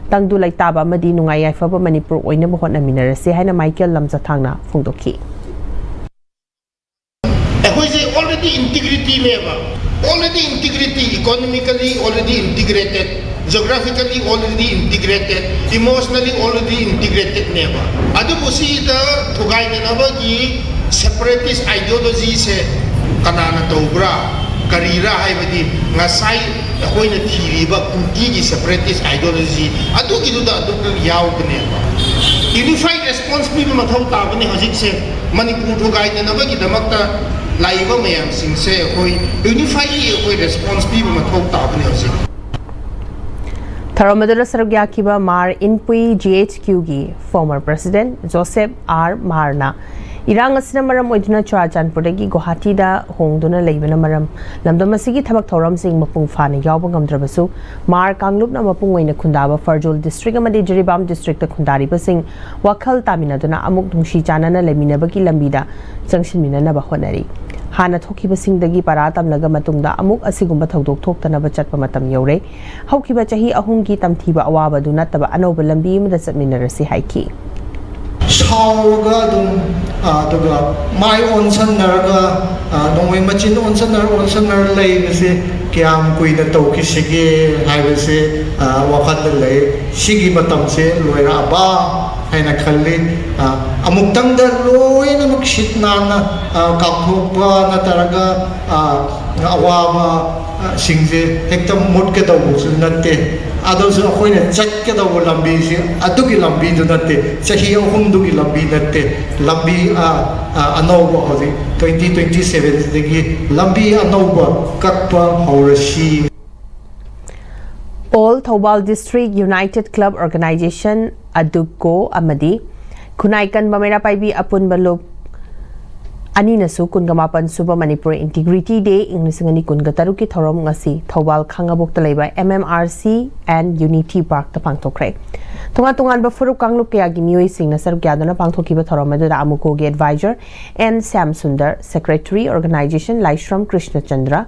ꯇꯪꯗꯨ ꯂꯩꯇꯥꯕ ꯑꯃꯗꯤ ꯅꯨꯡꯉꯥꯏ ꯌꯥꯏꯐꯕ ꯃꯅꯤꯄꯨꯔ ꯑꯣꯏꯅꯕ ꯍꯣꯠꯅꯃꯤꯟꯅꯔꯁꯤ ꯍꯥꯏꯅ ꯃꯥꯏꯀꯦꯜ ꯂꯝꯖꯊꯥꯡꯅ ꯐꯣꯡꯗꯣꯛꯈꯤ꯫ ꯑꯩꯈꯣꯏꯁꯦ already ꯏꯟꯇꯤꯒ꯭ꯔꯤꯇꯤꯅꯦꯕ, already integrity, economically already integrated, geographically already integrated, emotionally already integratedꯅꯦꯕ꯫ ꯑꯗꯨꯕꯨ ꯁꯤꯗ ꯊꯨꯒꯥꯏꯅꯅꯕꯒꯤ separatist ideologyꯁꯦ ꯀꯅꯥꯅ ꯇꯧꯕ꯭ꯔꯥ, ꯀꯔꯤꯔꯥ ꯍꯥꯏꯕꯗꯤ ꯉꯁꯥꯏ ꯑꯩꯈꯣꯏꯅ ꯊꯤꯔꯤꯕ ꯀꯨꯀꯤꯒꯤ separatist ideology ꯑꯗꯨꯒꯤꯗꯨꯗ ꯑꯗꯨꯝ ꯌꯥꯎꯕꯅꯦꯕ꯫ Unified response ꯄꯤꯕ ꯃꯊꯧ ꯇꯥꯕꯅꯤ ꯍꯧꯖꯤꯛꯁꯦ꯫ ꯃꯅꯤꯄꯨꯔ ꯊꯨꯒꯥꯏꯅꯅꯕꯒꯤꯗꯃꯛꯇ ꯂꯥꯛꯏꯕ ꯃꯌꯥꯝꯁꯤꯡꯁꯦ ꯑꯩꯈꯣꯏ unifyly ꯑꯩꯈꯣꯏ response ꯄꯤꯕ ꯃꯊꯧ ꯇꯥꯕꯅꯤ ꯍꯧꯖꯤꯛ꯫ ꯊꯧꯔꯝ ꯑꯗꯨꯗ ꯁꯔꯨꯛ ꯌꯥꯈꯤꯕ ꯃꯥꯔ ꯏꯟꯄꯨꯏ ꯖꯤ ꯑꯩꯆ ꯀ꯭ꯌꯨꯒꯤ former president ꯖꯣꯁꯦꯐ ꯑꯥꯔ ꯃꯥꯔꯅ ꯏꯔꯥꯡ ꯑꯁꯤꯅ ꯃꯔꯝ ꯑꯣꯏꯗꯨꯅ ꯆꯨꯔꯥꯆꯥꯟꯄꯨꯔꯗꯒꯤ ꯒꯨꯋꯥꯍꯥꯇꯤꯗ ꯍꯣꯡꯗꯨꯅ ꯂꯩꯕꯅ ꯃꯔꯝ ꯂꯝꯗꯝ ꯑꯁꯤꯒꯤ ꯊꯕꯛ ꯊꯧꯔꯝꯁꯤꯡ ꯃꯄꯨꯡ ꯐꯥꯅ ꯌꯥꯎꯕ ꯉꯝꯗ꯭ꯔꯕꯁꯨ, ꯃꯥꯔ ꯀꯥꯡꯂꯨꯞꯅ ꯃꯄꯨꯡ ꯑꯣꯏꯅ ꯈꯨꯟꯗꯥꯕ ꯐꯔꯖꯣꯜ ꯗꯤꯁꯇ꯭ꯔꯤꯛ ꯑꯃꯗꯤ ꯖꯤꯔꯤꯕꯥꯝ ꯗꯤꯁꯇ꯭ꯔꯤꯛꯇ ꯈꯨꯟꯗꯥꯔꯤꯕꯁꯤꯡ ꯋꯥꯈꯜ ꯇꯥꯃꯤꯟꯅꯗꯨꯅ ꯑꯃꯨꯛ ꯅꯨꯡꯁꯤ ꯆꯥꯟꯅꯅ ꯂꯩꯃꯤꯟꯅꯕꯒꯤ ꯂꯝꯕꯤꯗ ꯆꯪꯁꯤꯟꯃꯤꯟꯅꯅꯕ ꯍꯣꯠꯅꯔꯤ꯫ ꯍꯥꯟꯅ ꯊꯣꯛꯈꯤꯕꯁꯤꯡꯗꯒꯤ ꯄꯔꯥ ꯇꯝꯂꯒ ꯃꯇꯨꯡꯗ ꯑꯃꯨꯛ ꯑꯁꯤꯒꯨꯝꯕ ꯊꯧꯗꯣꯛ ꯊꯣꯛꯇꯅꯕ ꯆꯠꯄ ꯃꯇꯝ ꯌꯧꯔꯦ꯫ ꯍꯧꯈꯤꯕ ꯆꯍꯤ ꯑꯍꯨꯝꯒꯤ ꯇꯝꯊꯤꯕ ꯑꯋꯥꯕꯗꯨ ꯅꯠꯇꯕ ꯑꯅꯧꯕ ꯂꯝꯕꯤ ꯑꯃꯗ ꯆꯠꯃꯤꯟꯅꯔꯁꯤ ꯍꯥꯏꯈꯤ꯫ ꯁꯥꯎꯔꯒ ꯑꯗꯨꯝ, ꯑꯗꯨꯒ ꯃꯥꯏ ꯑꯣꯟꯁꯟꯅꯔꯒ, ꯅꯣꯡꯃꯩ ꯃꯆꯤꯟ ꯑꯣꯟꯁꯟꯅꯔ ꯑꯣꯟꯁꯟꯅꯔ ꯂꯩꯕꯁꯦ ꯀꯌꯥꯝ ꯀꯨꯏꯅ ꯇꯧꯈꯤꯁꯤꯒꯦ ꯍꯥꯏꯕꯁꯦ ꯋꯥꯈꯜꯗ ꯂꯩ꯫ ꯁꯤꯒꯤ ꯃꯇꯝꯁꯦ ꯂꯣꯏꯔꯛꯑꯕ ꯍꯥꯏꯅ ꯈꯜꯂꯤ꯫ ꯑꯃꯨꯛꯇꯪꯗ ꯂꯣꯏꯅꯃꯛ ꯁꯤꯠ ꯅꯥꯟꯅ ꯀꯥꯎꯊꯣꯛꯄ ꯅꯠꯇ꯭ꯔꯒ ꯑꯋꯥꯕ ꯁꯤꯡꯁꯦ ꯍꯦꯛꯇ ꯃꯨꯠꯀꯗꯧꯕꯁꯨ ꯅꯠꯇꯦ꯫ ꯑꯗꯨꯁꯨ ꯑꯩꯈꯣꯏꯅ ꯆꯠꯀꯗꯧꯕ ꯂꯝꯕꯤꯁꯤ ꯑꯗꯨꯒꯤ ꯂꯝꯕꯤꯗꯨ ꯅꯠꯇꯦ, ꯆꯍꯤ ꯑꯍꯨꯝꯗꯨꯒꯤ ꯂꯝꯕꯤ ꯅꯠꯇꯦ꯫ ꯂꯝꯕꯤ ꯑꯅꯧꯕ ꯍꯧꯖꯤꯛ twenty twenty sevenꯗꯒꯤ ꯂꯝꯕꯤ ꯑꯅꯧꯕ ꯀꯛꯄ ꯍꯧꯔꯁꯤ꯫ All Thoubal District United Club Organization, ꯑꯗꯨꯀꯣ, ꯑꯃꯗꯤ ꯈꯨꯟꯅꯥꯏ ꯀꯟꯕ ꯃꯩꯔꯥ ꯄꯥꯏꯕꯤ ꯑꯄꯨꯟꯕ ꯂꯨꯞ ꯑꯅꯤꯅꯁꯨ ꯀꯨꯟꯒ ꯃꯥꯄꯟ ꯁꯨꯕ ꯃꯅꯤꯄꯨꯔ ꯏꯟꯇꯤꯒ꯭ꯔꯤꯇꯤ ꯗꯦ ꯏꯪ ꯂꯤꯁꯤꯡ ꯑꯅꯤ ꯀꯨꯟꯒ ꯇꯔꯨꯛꯀꯤ ꯊꯧꯔꯝ ꯉꯁꯤ ꯊꯧꯕꯥꯜ ꯈꯥꯉꯕꯣꯛꯇ ꯂꯩꯕ M M R C and Unity Parkꯇ ꯄꯥꯡꯊꯣꯛꯈ꯭ꯔꯦ꯫ ꯇꯣꯉꯥꯟ ꯇꯣꯉꯥꯟꯕ ꯐꯨꯔꯨꯞ ꯀꯥꯡꯂꯨꯞ ꯀꯌꯥꯒꯤ ꯃꯤꯑꯣꯏꯁꯤꯡꯅ ꯁꯔꯨꯛ ꯌꯥꯗꯨꯅ ꯄꯥꯡꯊꯣꯛꯈꯤꯕ ꯊꯧꯔꯝ ꯑꯗꯨꯗ ꯑꯃꯨꯀꯣꯒꯤ advisor N Shyam Sundar, secretary organization ꯂꯥꯏꯁ꯭ꯔꯝ ꯀ꯭ꯔꯤꯁꯅ ꯆꯟꯗ꯭ꯔ,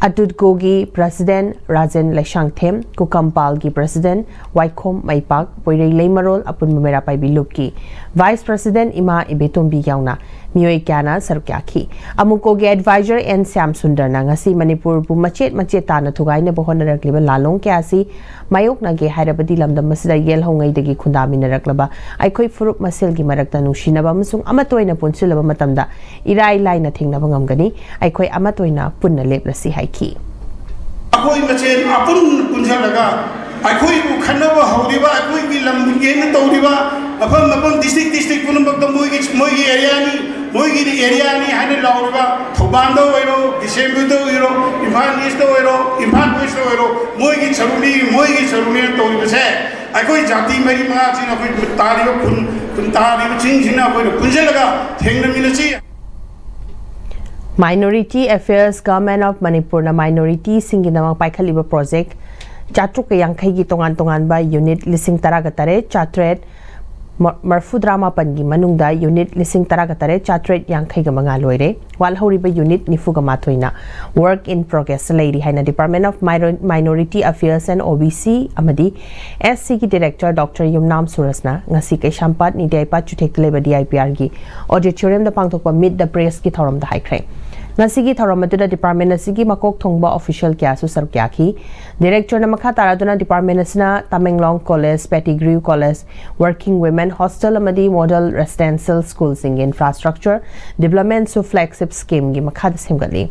ꯑꯗꯨꯠꯀꯣꯒꯤ president ꯔꯥꯖꯦꯟ ꯂꯩꯁꯥꯡꯊꯦꯝ, ꯀꯨꯀꯝꯄꯥꯜꯒꯤ president ꯋꯥꯏꯈꯣꯝ ꯃꯩꯄꯥꯛ, ꯄꯣꯏꯔꯩ ꯂꯩꯃꯔꯣꯜ ꯑꯄꯨꯟꯕ ꯃꯩꯔꯥ ꯄꯥꯏꯕꯤ ꯂꯨꯞꯀꯤ vice president ꯏꯃꯥ ꯏꯕꯦꯇꯣꯝꯕꯤ ꯌꯥꯎꯅ ꯃꯤꯑꯣꯏ ꯀꯌꯥꯅ ꯁꯔꯨꯛ ꯌꯥꯈꯤ꯫ ꯑꯃꯨꯀꯣꯒꯤ advisor N ꯁ꯭ꯌꯥꯝ ꯁꯨꯟꯗꯔꯅ ꯉꯁꯤ ꯃꯅꯤꯄꯨꯔꯕꯨ ꯃꯆꯦꯠ ꯃꯆꯦꯠ ꯇꯥꯅ ꯊꯨꯒꯥꯏꯅꯕ ꯍꯣꯠꯅꯔꯛꯂꯤꯕ ꯂꯥꯜꯂꯣꯡ ꯀꯌꯥ ꯑꯁꯤ ꯃꯥꯌꯣꯛꯅꯒꯦ ꯍꯥꯏꯔꯕꯗꯤ ꯂꯝꯗꯝ ꯑꯁꯤꯗ ꯌꯦꯜꯍꯧꯉꯩꯗꯒꯤ ꯈꯨꯟꯗꯥꯃꯤꯟꯅꯔꯛꯂꯕ ꯑꯩꯈꯣꯏ ꯐꯨꯔꯨꯞ ꯃꯁꯦꯜꯒꯤ ꯃꯔꯛꯇ ꯅꯨꯡꯁꯤꯅꯕ ꯑꯃꯁꯨꯡ ꯑꯃꯠꯇ ꯑꯣꯏꯅ ꯄꯨꯟꯁꯤꯜꯂꯕ ꯃꯇꯝꯗ ꯏꯔꯥꯏ ꯂꯥꯏꯅ ꯊꯦꯡꯅꯕ ꯉꯝꯒꯅꯤ꯫ ꯑꯩꯈꯣꯏ ꯑꯃꯠꯇ ꯑꯣꯏꯅ ꯄꯨꯟꯅ ꯂꯦꯞꯂꯁꯤ ꯍꯥꯏꯈꯤ꯫ ꯑꯩꯈꯣꯏ ꯃꯁꯦꯟ ꯑꯄꯨꯟ ꯄꯨꯟꯁꯤꯜꯂꯒ ꯑꯩꯈꯣꯏꯕꯨ ꯈꯠꯅꯕ ꯍꯧꯔꯤꯕ, ꯑꯩꯈꯣꯏꯒꯤ ꯂꯝ ꯍꯦꯟꯅ ꯇꯧꯔꯤꯕ ꯃꯐꯝ ꯃꯐꯝ district district ꯄꯨꯝꯅꯃꯛꯇ ꯃꯣꯏꯒꯤ ꯃꯣꯏꯒꯤ areaꯅꯤ, ꯃꯣꯏꯒꯤꯗꯤ areaꯅꯤ ꯍꯥꯏꯅ ꯂꯥꯎꯔꯤꯕ ꯊꯧꯕꯥꯜꯗ ꯑꯣꯏꯔꯣ, ꯕꯤꯁꯦꯝꯄꯨꯔꯗ ꯑꯣꯏꯔꯣ, ꯏꯝꯐꯥꯜ Eastꯇ ꯑꯣꯏꯔꯣ, ꯏꯝꯐꯥꯜ Westꯇ ꯑꯣꯏꯔꯣ, ꯃꯣꯏꯒꯤ ꯁꯔꯨꯛꯅꯤ, ꯃꯣꯏꯒꯤ ꯁꯔꯨꯛꯅꯦꯅ ꯇꯧꯔꯤꯕꯁꯦ ꯑꯩꯈꯣꯏ ꯖꯥꯇꯤ ꯃꯔꯤ ꯃꯉꯥꯁꯤꯅ ꯑꯩꯈꯣꯏ ꯇꯥꯔꯤꯕ ꯈꯨꯟ ꯈꯨꯟ ꯇꯥꯔꯤꯕꯁꯤꯡꯁꯤꯅ ꯑꯩꯈꯣꯏꯅ ꯄꯨꯟꯁꯤꯜꯂꯒ ꯊꯦꯡꯅꯃꯤꯟꯅꯁꯤ꯫ Minority Affairs, Government of Manipurꯅ minorityꯁꯤꯡꯒꯤꯗꯃꯛ ꯄꯥꯏꯈꯠꯂꯤꯕ project ꯆꯥꯇ꯭ꯔꯨꯛꯀ ꯌꯥꯡꯈꯩꯒꯤ ꯇꯣꯉꯥꯟ ꯇꯣꯉꯥꯟꯕ unit ꯂꯤꯁꯤꯡ ꯇꯔꯥꯒ ꯇꯔꯦꯠ ꯆꯥꯇ꯭ꯔꯦꯠ ꯃ- ꯃꯔꯐꯨꯇꯔꯥ ꯃꯥꯄꯟꯒꯤ ꯃꯅꯨꯡꯗ unit ꯂꯤꯁꯤꯡ ꯇꯔꯥꯒ ꯇꯔꯦꯠ ꯆꯥꯇ꯭ꯔꯦꯠ ꯌꯥꯡꯈꯩꯒ ꯃꯉꯥ ꯂꯣꯏꯔꯦ꯫ ꯋꯥꯠꯍꯧꯔꯤꯕ unit ꯅꯤꯐꯨꯒ ꯃꯥꯊꯣꯏꯅ work in progress ꯂꯩꯔꯤ ꯍꯥꯏꯅ Department of Minor- Minority Affairs and OBC ꯑꯃꯗꯤ SCꯒꯤ director Doctor ꯌꯨꯝꯅꯥꯝ ꯁꯨꯔꯖꯅ ꯉꯁꯤ ꯀꯩꯁꯥꯝꯄꯥꯠ ꯅꯤꯗ꯭ꯌꯥꯏꯄꯥꯠ ꯆꯨꯊꯦꯛꯇ ꯂꯩꯕ DIPRꯒꯤ auditoriumꯗ ꯄꯥꯡꯊꯣꯛꯄ Meet the Pressꯀꯤ ꯊꯧꯔꯝꯗ ꯍꯥꯏꯈ꯭ꯔꯦ꯫ ꯉꯁꯤꯒꯤ ꯊꯧꯔꯝ ꯑꯗꯨꯗ department ꯑꯁꯤꯒꯤ ꯃꯀꯣꯛ ꯊꯣꯡꯕ official ꯀꯌꯥꯁꯨ ꯁꯔꯨꯛ ꯌꯥꯈꯤ꯫ Directorꯅ ꯃꯈꯥ ꯇꯥꯔꯗꯨꯅ department ꯑꯁꯤꯅ Tamenglong College, Pettigrew College, Working Women Hostel ꯑꯃꯗꯤ Model Residential Schoolꯁꯤꯡꯒꯤ infrastructure developmentꯁꯨ flagship schemeꯒꯤ ꯃꯈꯥꯗ ꯁꯦꯝꯒꯠꯂꯤ꯫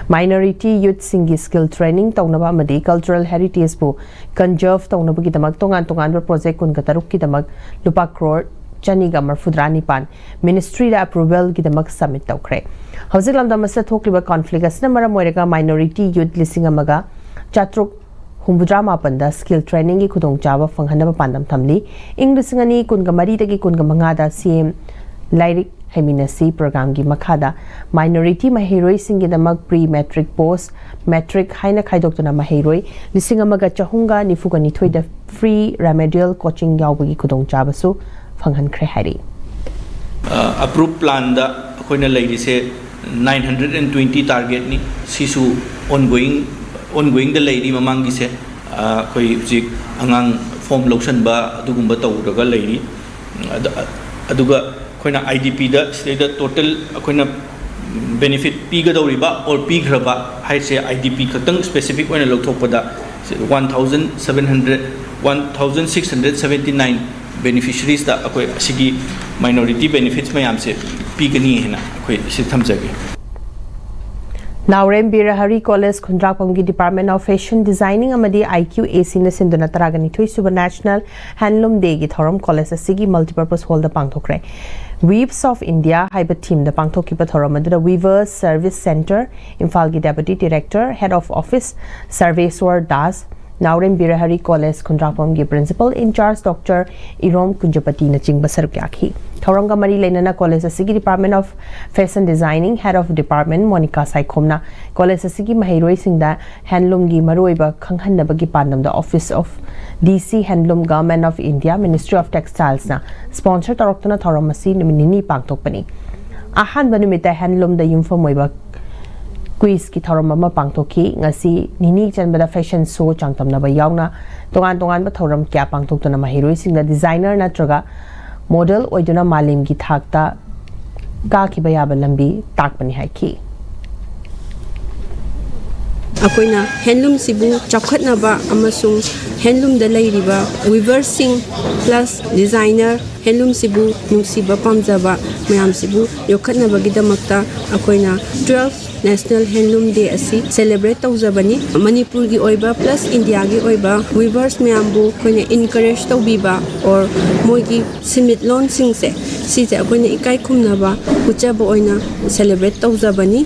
Minority youthꯁꯤꯡꯒꯤ skill training ꯇꯧꯅꯕ ꯑꯃꯗꯤ cultural heritageꯕꯨ conserve ꯇꯧꯅꯕꯒꯤꯗꯃꯛ ꯇꯣꯉꯥꯟ ꯇꯣꯉꯥꯟꯕ project ꯀꯨꯟꯒ ꯇꯔꯨꯛꯀꯤꯗꯃꯛ ꯂꯨꯄꯥ ꯀ꯭ꯔꯣꯔ ꯆꯅꯤꯒ ꯃꯔꯐꯨꯇꯔꯥ ꯅꯤꯄꯥꯟ ministryꯗ approvalꯒꯤꯗꯃꯛ submit ꯇꯧꯈ꯭ꯔꯦ꯫ ꯍꯧꯖꯤꯛ ꯂꯝꯗꯝ ꯑꯁꯤꯗ ꯊꯣꯛꯂꯤꯕ conflict ꯑꯁꯤꯅ ꯃꯔꯝ ꯑꯣꯏꯔꯒ minority youth ꯂꯤꯁꯤꯡ ꯑꯃꯒ ꯆꯥꯇ꯭ꯔꯨꯛ ꯍꯨꯝꯐꯨꯇꯔꯥ ꯃꯥꯄꯟꯗ skill trainingꯒꯤ ꯈꯨꯗꯣꯡꯆꯥꯕ ꯐꯪꯍꯟꯅꯕ ꯄꯥꯟꯗꯝ ꯊꯝꯂꯤ꯫ ꯏꯪ ꯂꯤꯁꯤꯡ ꯑꯅꯤ ꯀꯨꯟꯒ ꯃꯔꯤꯗꯒꯤ ꯀꯨꯟꯒ ꯃꯉꯥꯗ CM ꯂꯥꯏꯔꯤꯛ ꯍꯩꯃꯤꯟꯅꯁꯤ programꯒꯤ ꯃꯈꯥꯗ minority ꯃꯍꯩꯔꯣꯏꯁꯤꯡꯒꯤꯗꯃꯛ pre matric, post matric ꯍꯥꯏꯅ ꯈꯥꯏꯗꯣꯛꯇꯨꯅ ꯃꯍꯩꯔꯣꯏ ꯂꯤꯁꯤꯡ ꯑꯃꯒ ꯆꯍꯨꯝꯒ ꯅꯤꯐꯨꯒ ꯅꯤꯊꯣꯏꯗ free remedial coaching ꯌꯥꯎꯕꯒꯤ ꯈꯨꯗꯣꯡꯆꯥꯕꯁꯨ ꯐꯪꯍꯟꯈ꯭ꯔꯦ ꯍꯥꯏꯔꯤ꯫ ꯑꯄ꯭ꯔꯨꯞ ꯄ꯭ꯂꯥꯟꯗ ꯑꯩꯈꯣꯏꯅ ꯂꯩꯔꯤꯁꯦ nine hundred and twenty targetꯅꯤ꯫ ꯁꯤꯁꯨ ongoing ongoingꯗ ꯂꯩꯔꯤ꯫ ꯃꯃꯥꯡꯒꯤꯁꯦ ꯑꯩꯈꯣꯏ ꯍꯧꯖꯤꯛ ꯑꯉꯥꯡ form ꯂꯧꯁꯟꯕ ꯑꯗꯨꯒꯨꯝꯕ ꯇꯧꯔꯒ ꯂꯩꯔꯤ꯫ ꯑꯗ- ꯑꯗꯨꯒ ꯑꯩꯈꯣꯏꯅ IDPꯗ ꯁꯤꯗꯩꯗ total ꯑꯩꯈꯣꯏꯅ benefit ꯄꯤꯒꯗꯧꯔꯤꯕ or ꯄꯤꯈ꯭ꯔꯕ ꯍꯥꯏꯁꯦ IDP ꯈꯛꯇꯪ specific ꯑꯣꯏꯅ ꯂꯧꯊꯣꯛꯄꯗ one thousand seven hundred, one thousand six hundred seventy nine beneficiariesꯇ ꯑꯩꯈꯣꯏ ꯑꯁꯤꯒꯤ minority benefits ꯃꯌꯥꯝꯁꯦ ꯄꯤꯒꯅꯤ ꯍꯥꯏꯅ ꯑꯩꯈꯣꯏ ꯁꯤ ꯊꯝꯖꯒꯦ꯫ ꯅꯥꯎꯔꯦꯝ ꯕꯤꯔ Harry College ꯈꯨꯟꯗ꯭ꯔꯥꯛꯄꯝꯒꯤ Department of Fashion Designing ꯑꯃꯗꯤ IQACꯅ ꯁꯤꯟꯗꯨꯅ ꯇꯔꯥꯒ ꯅꯤꯊꯣꯏ ꯁꯨꯕ National Handloom Dayꯒꯤ ꯊꯧꯔꯝ college ꯑꯁꯤꯒꯤ multipurpose hallꯗ ꯄꯥꯡꯊꯣꯛꯈ꯭ꯔꯦ꯫ Weaves of India ꯍꯥꯏꯕ themeꯗ ꯄꯥꯡꯊꯣꯛꯈꯤꯕ ꯊꯧꯔꯝ ꯑꯗꯨꯗ Weavers Service Centre ꯏꯝꯐꯥꯜꯒꯤ Deputy Director, Head of Office Sarveswar Das, Naorem Birahari college ꯈꯨꯟꯗ꯭ꯔꯥꯛꯄꯝꯒꯤ ꯄ꯭ꯔꯤꯟꯁꯤꯄꯜ ꯏꯟꯆꯥꯔꯖ ꯗꯣꯛꯇꯔ ꯏꯔꯣꯝ ꯀꯨꯟꯖꯄꯇꯤꯅꯆꯤꯡꯕ ꯁꯔꯨꯛ ꯌꯥꯈꯤ꯫ ꯊꯧꯔꯝꯒ ꯃꯔꯤ ꯂꯩꯅꯅ ꯀꯣꯂꯦꯖ ꯑꯁꯤꯒꯤ Department of Fashion Designing, Head of Department Monika ꯁꯥꯏꯈꯣꯝꯅ ꯀꯣꯂꯦꯖ ꯑꯁꯤꯒꯤ ꯃꯍꯩꯔꯣꯏꯁꯤꯡꯗ ꯍꯦꯟꯂꯨꯝꯒꯤ ꯃꯔꯨꯑꯣꯏꯕ ꯈꯪꯍꯟꯅꯕꯒꯤ ꯄꯥꯟꯗꯝꯗ Office of D C Handloom, Government of India, Ministry of Textilesꯅ sponsor ꯇꯧꯔꯛꯇꯨꯅ ꯊꯧꯔꯝ ꯑꯁꯤ ꯅꯨꯃꯤꯠ ꯅꯤꯅꯤ ꯄꯥꯡꯊꯣꯛꯄꯅꯤ꯫ ꯑꯍꯥꯟꯕ ꯅꯨꯃꯤꯠꯇ ꯍꯦꯟꯂꯨꯝꯗ ꯌꯨꯝꯐꯝ ꯑꯣꯏꯕ ꯀ꯭ꯋꯤꯖꯀꯤ ꯊꯧꯔꯝ ꯑꯃ ꯄꯥꯡꯊꯣꯛꯈꯤ꯫ ꯉꯁꯤ ꯅꯤꯅꯤ ꯆꯟꯕꯗ ꯐꯦꯁꯟ ꯁꯣ ꯆꯥꯡꯗꯝꯅꯕ ꯌꯥꯎꯅ ꯇꯣꯉꯥꯟ ꯇꯣꯉꯥꯟꯕ ꯊꯧꯔꯝ ꯀꯌꯥ ꯄꯥꯡꯊꯣꯛꯇꯨꯅ ꯃꯍꯩꯔꯣꯏꯁꯤꯡꯗ ꯗꯤꯖꯥꯏꯅꯔ ꯅꯠꯇ꯭ꯔꯒ ꯃꯣꯗꯦꯜ ꯑꯣꯏꯗꯨꯅ ꯃꯥꯂꯦꯝꯒꯤ ꯊꯥꯛꯇ ꯀꯥꯈꯤꯕ ꯌꯥꯕ ꯂꯝꯕꯤ ꯇꯥꯛꯄꯅꯤ ꯍꯥꯏꯈꯤ꯫ ꯑꯩꯈꯣꯏꯅ ꯍꯦꯟꯂꯨꯝꯁꯤꯕꯨ ꯆꯥꯎꯈꯠꯅꯕ ꯑꯃꯁꯨꯡ ꯍꯦꯟꯂꯨꯝꯗ ꯂꯩꯔꯤꯕ ꯋꯤꯚꯔꯁꯤꯡ ꯄ꯭ꯂꯁ ꯗꯤꯖꯥꯏꯅꯔ ꯍꯦꯟꯂꯨꯝꯁꯤꯕꯨ ꯅꯨꯡꯁꯤꯕ ꯄꯥꯝꯖꯕ ꯃꯌꯥꯝꯁꯤꯕꯨ ꯌꯣꯛꯈꯠꯅꯕꯒꯤꯗꯃꯛꯇ ꯑꯩꯈꯣꯏꯅ twelve National Handloom Day ꯑꯁꯤ celebrate ꯇꯧꯖꯕꯅꯤ꯫ ꯃꯅꯤꯄꯨꯔꯒꯤ ꯑꯣꯏꯕ ꯄ꯭ꯂꯁ ꯏꯟꯗꯤꯌꯥꯒꯤ ꯑꯣꯏꯕ ꯋꯤꯚꯔꯁ ꯃꯌꯥꯝꯕꯨ ꯑꯩꯈꯣꯏꯅ encourage ꯇꯧꯕꯤꯕ or ꯃꯣꯏꯒꯤ ꯁꯤꯟꯃꯤꯠꯂꯣꯟꯁꯤꯡꯁꯦ ꯁꯤꯁꯦ ꯑꯩꯈꯣꯏꯅ ꯏꯀꯥꯏ ꯈꯨꯝꯅꯕ ꯎꯠꯆꯕ ꯑꯣꯏꯅ celebrate ꯇꯧꯖꯕꯅꯤ꯫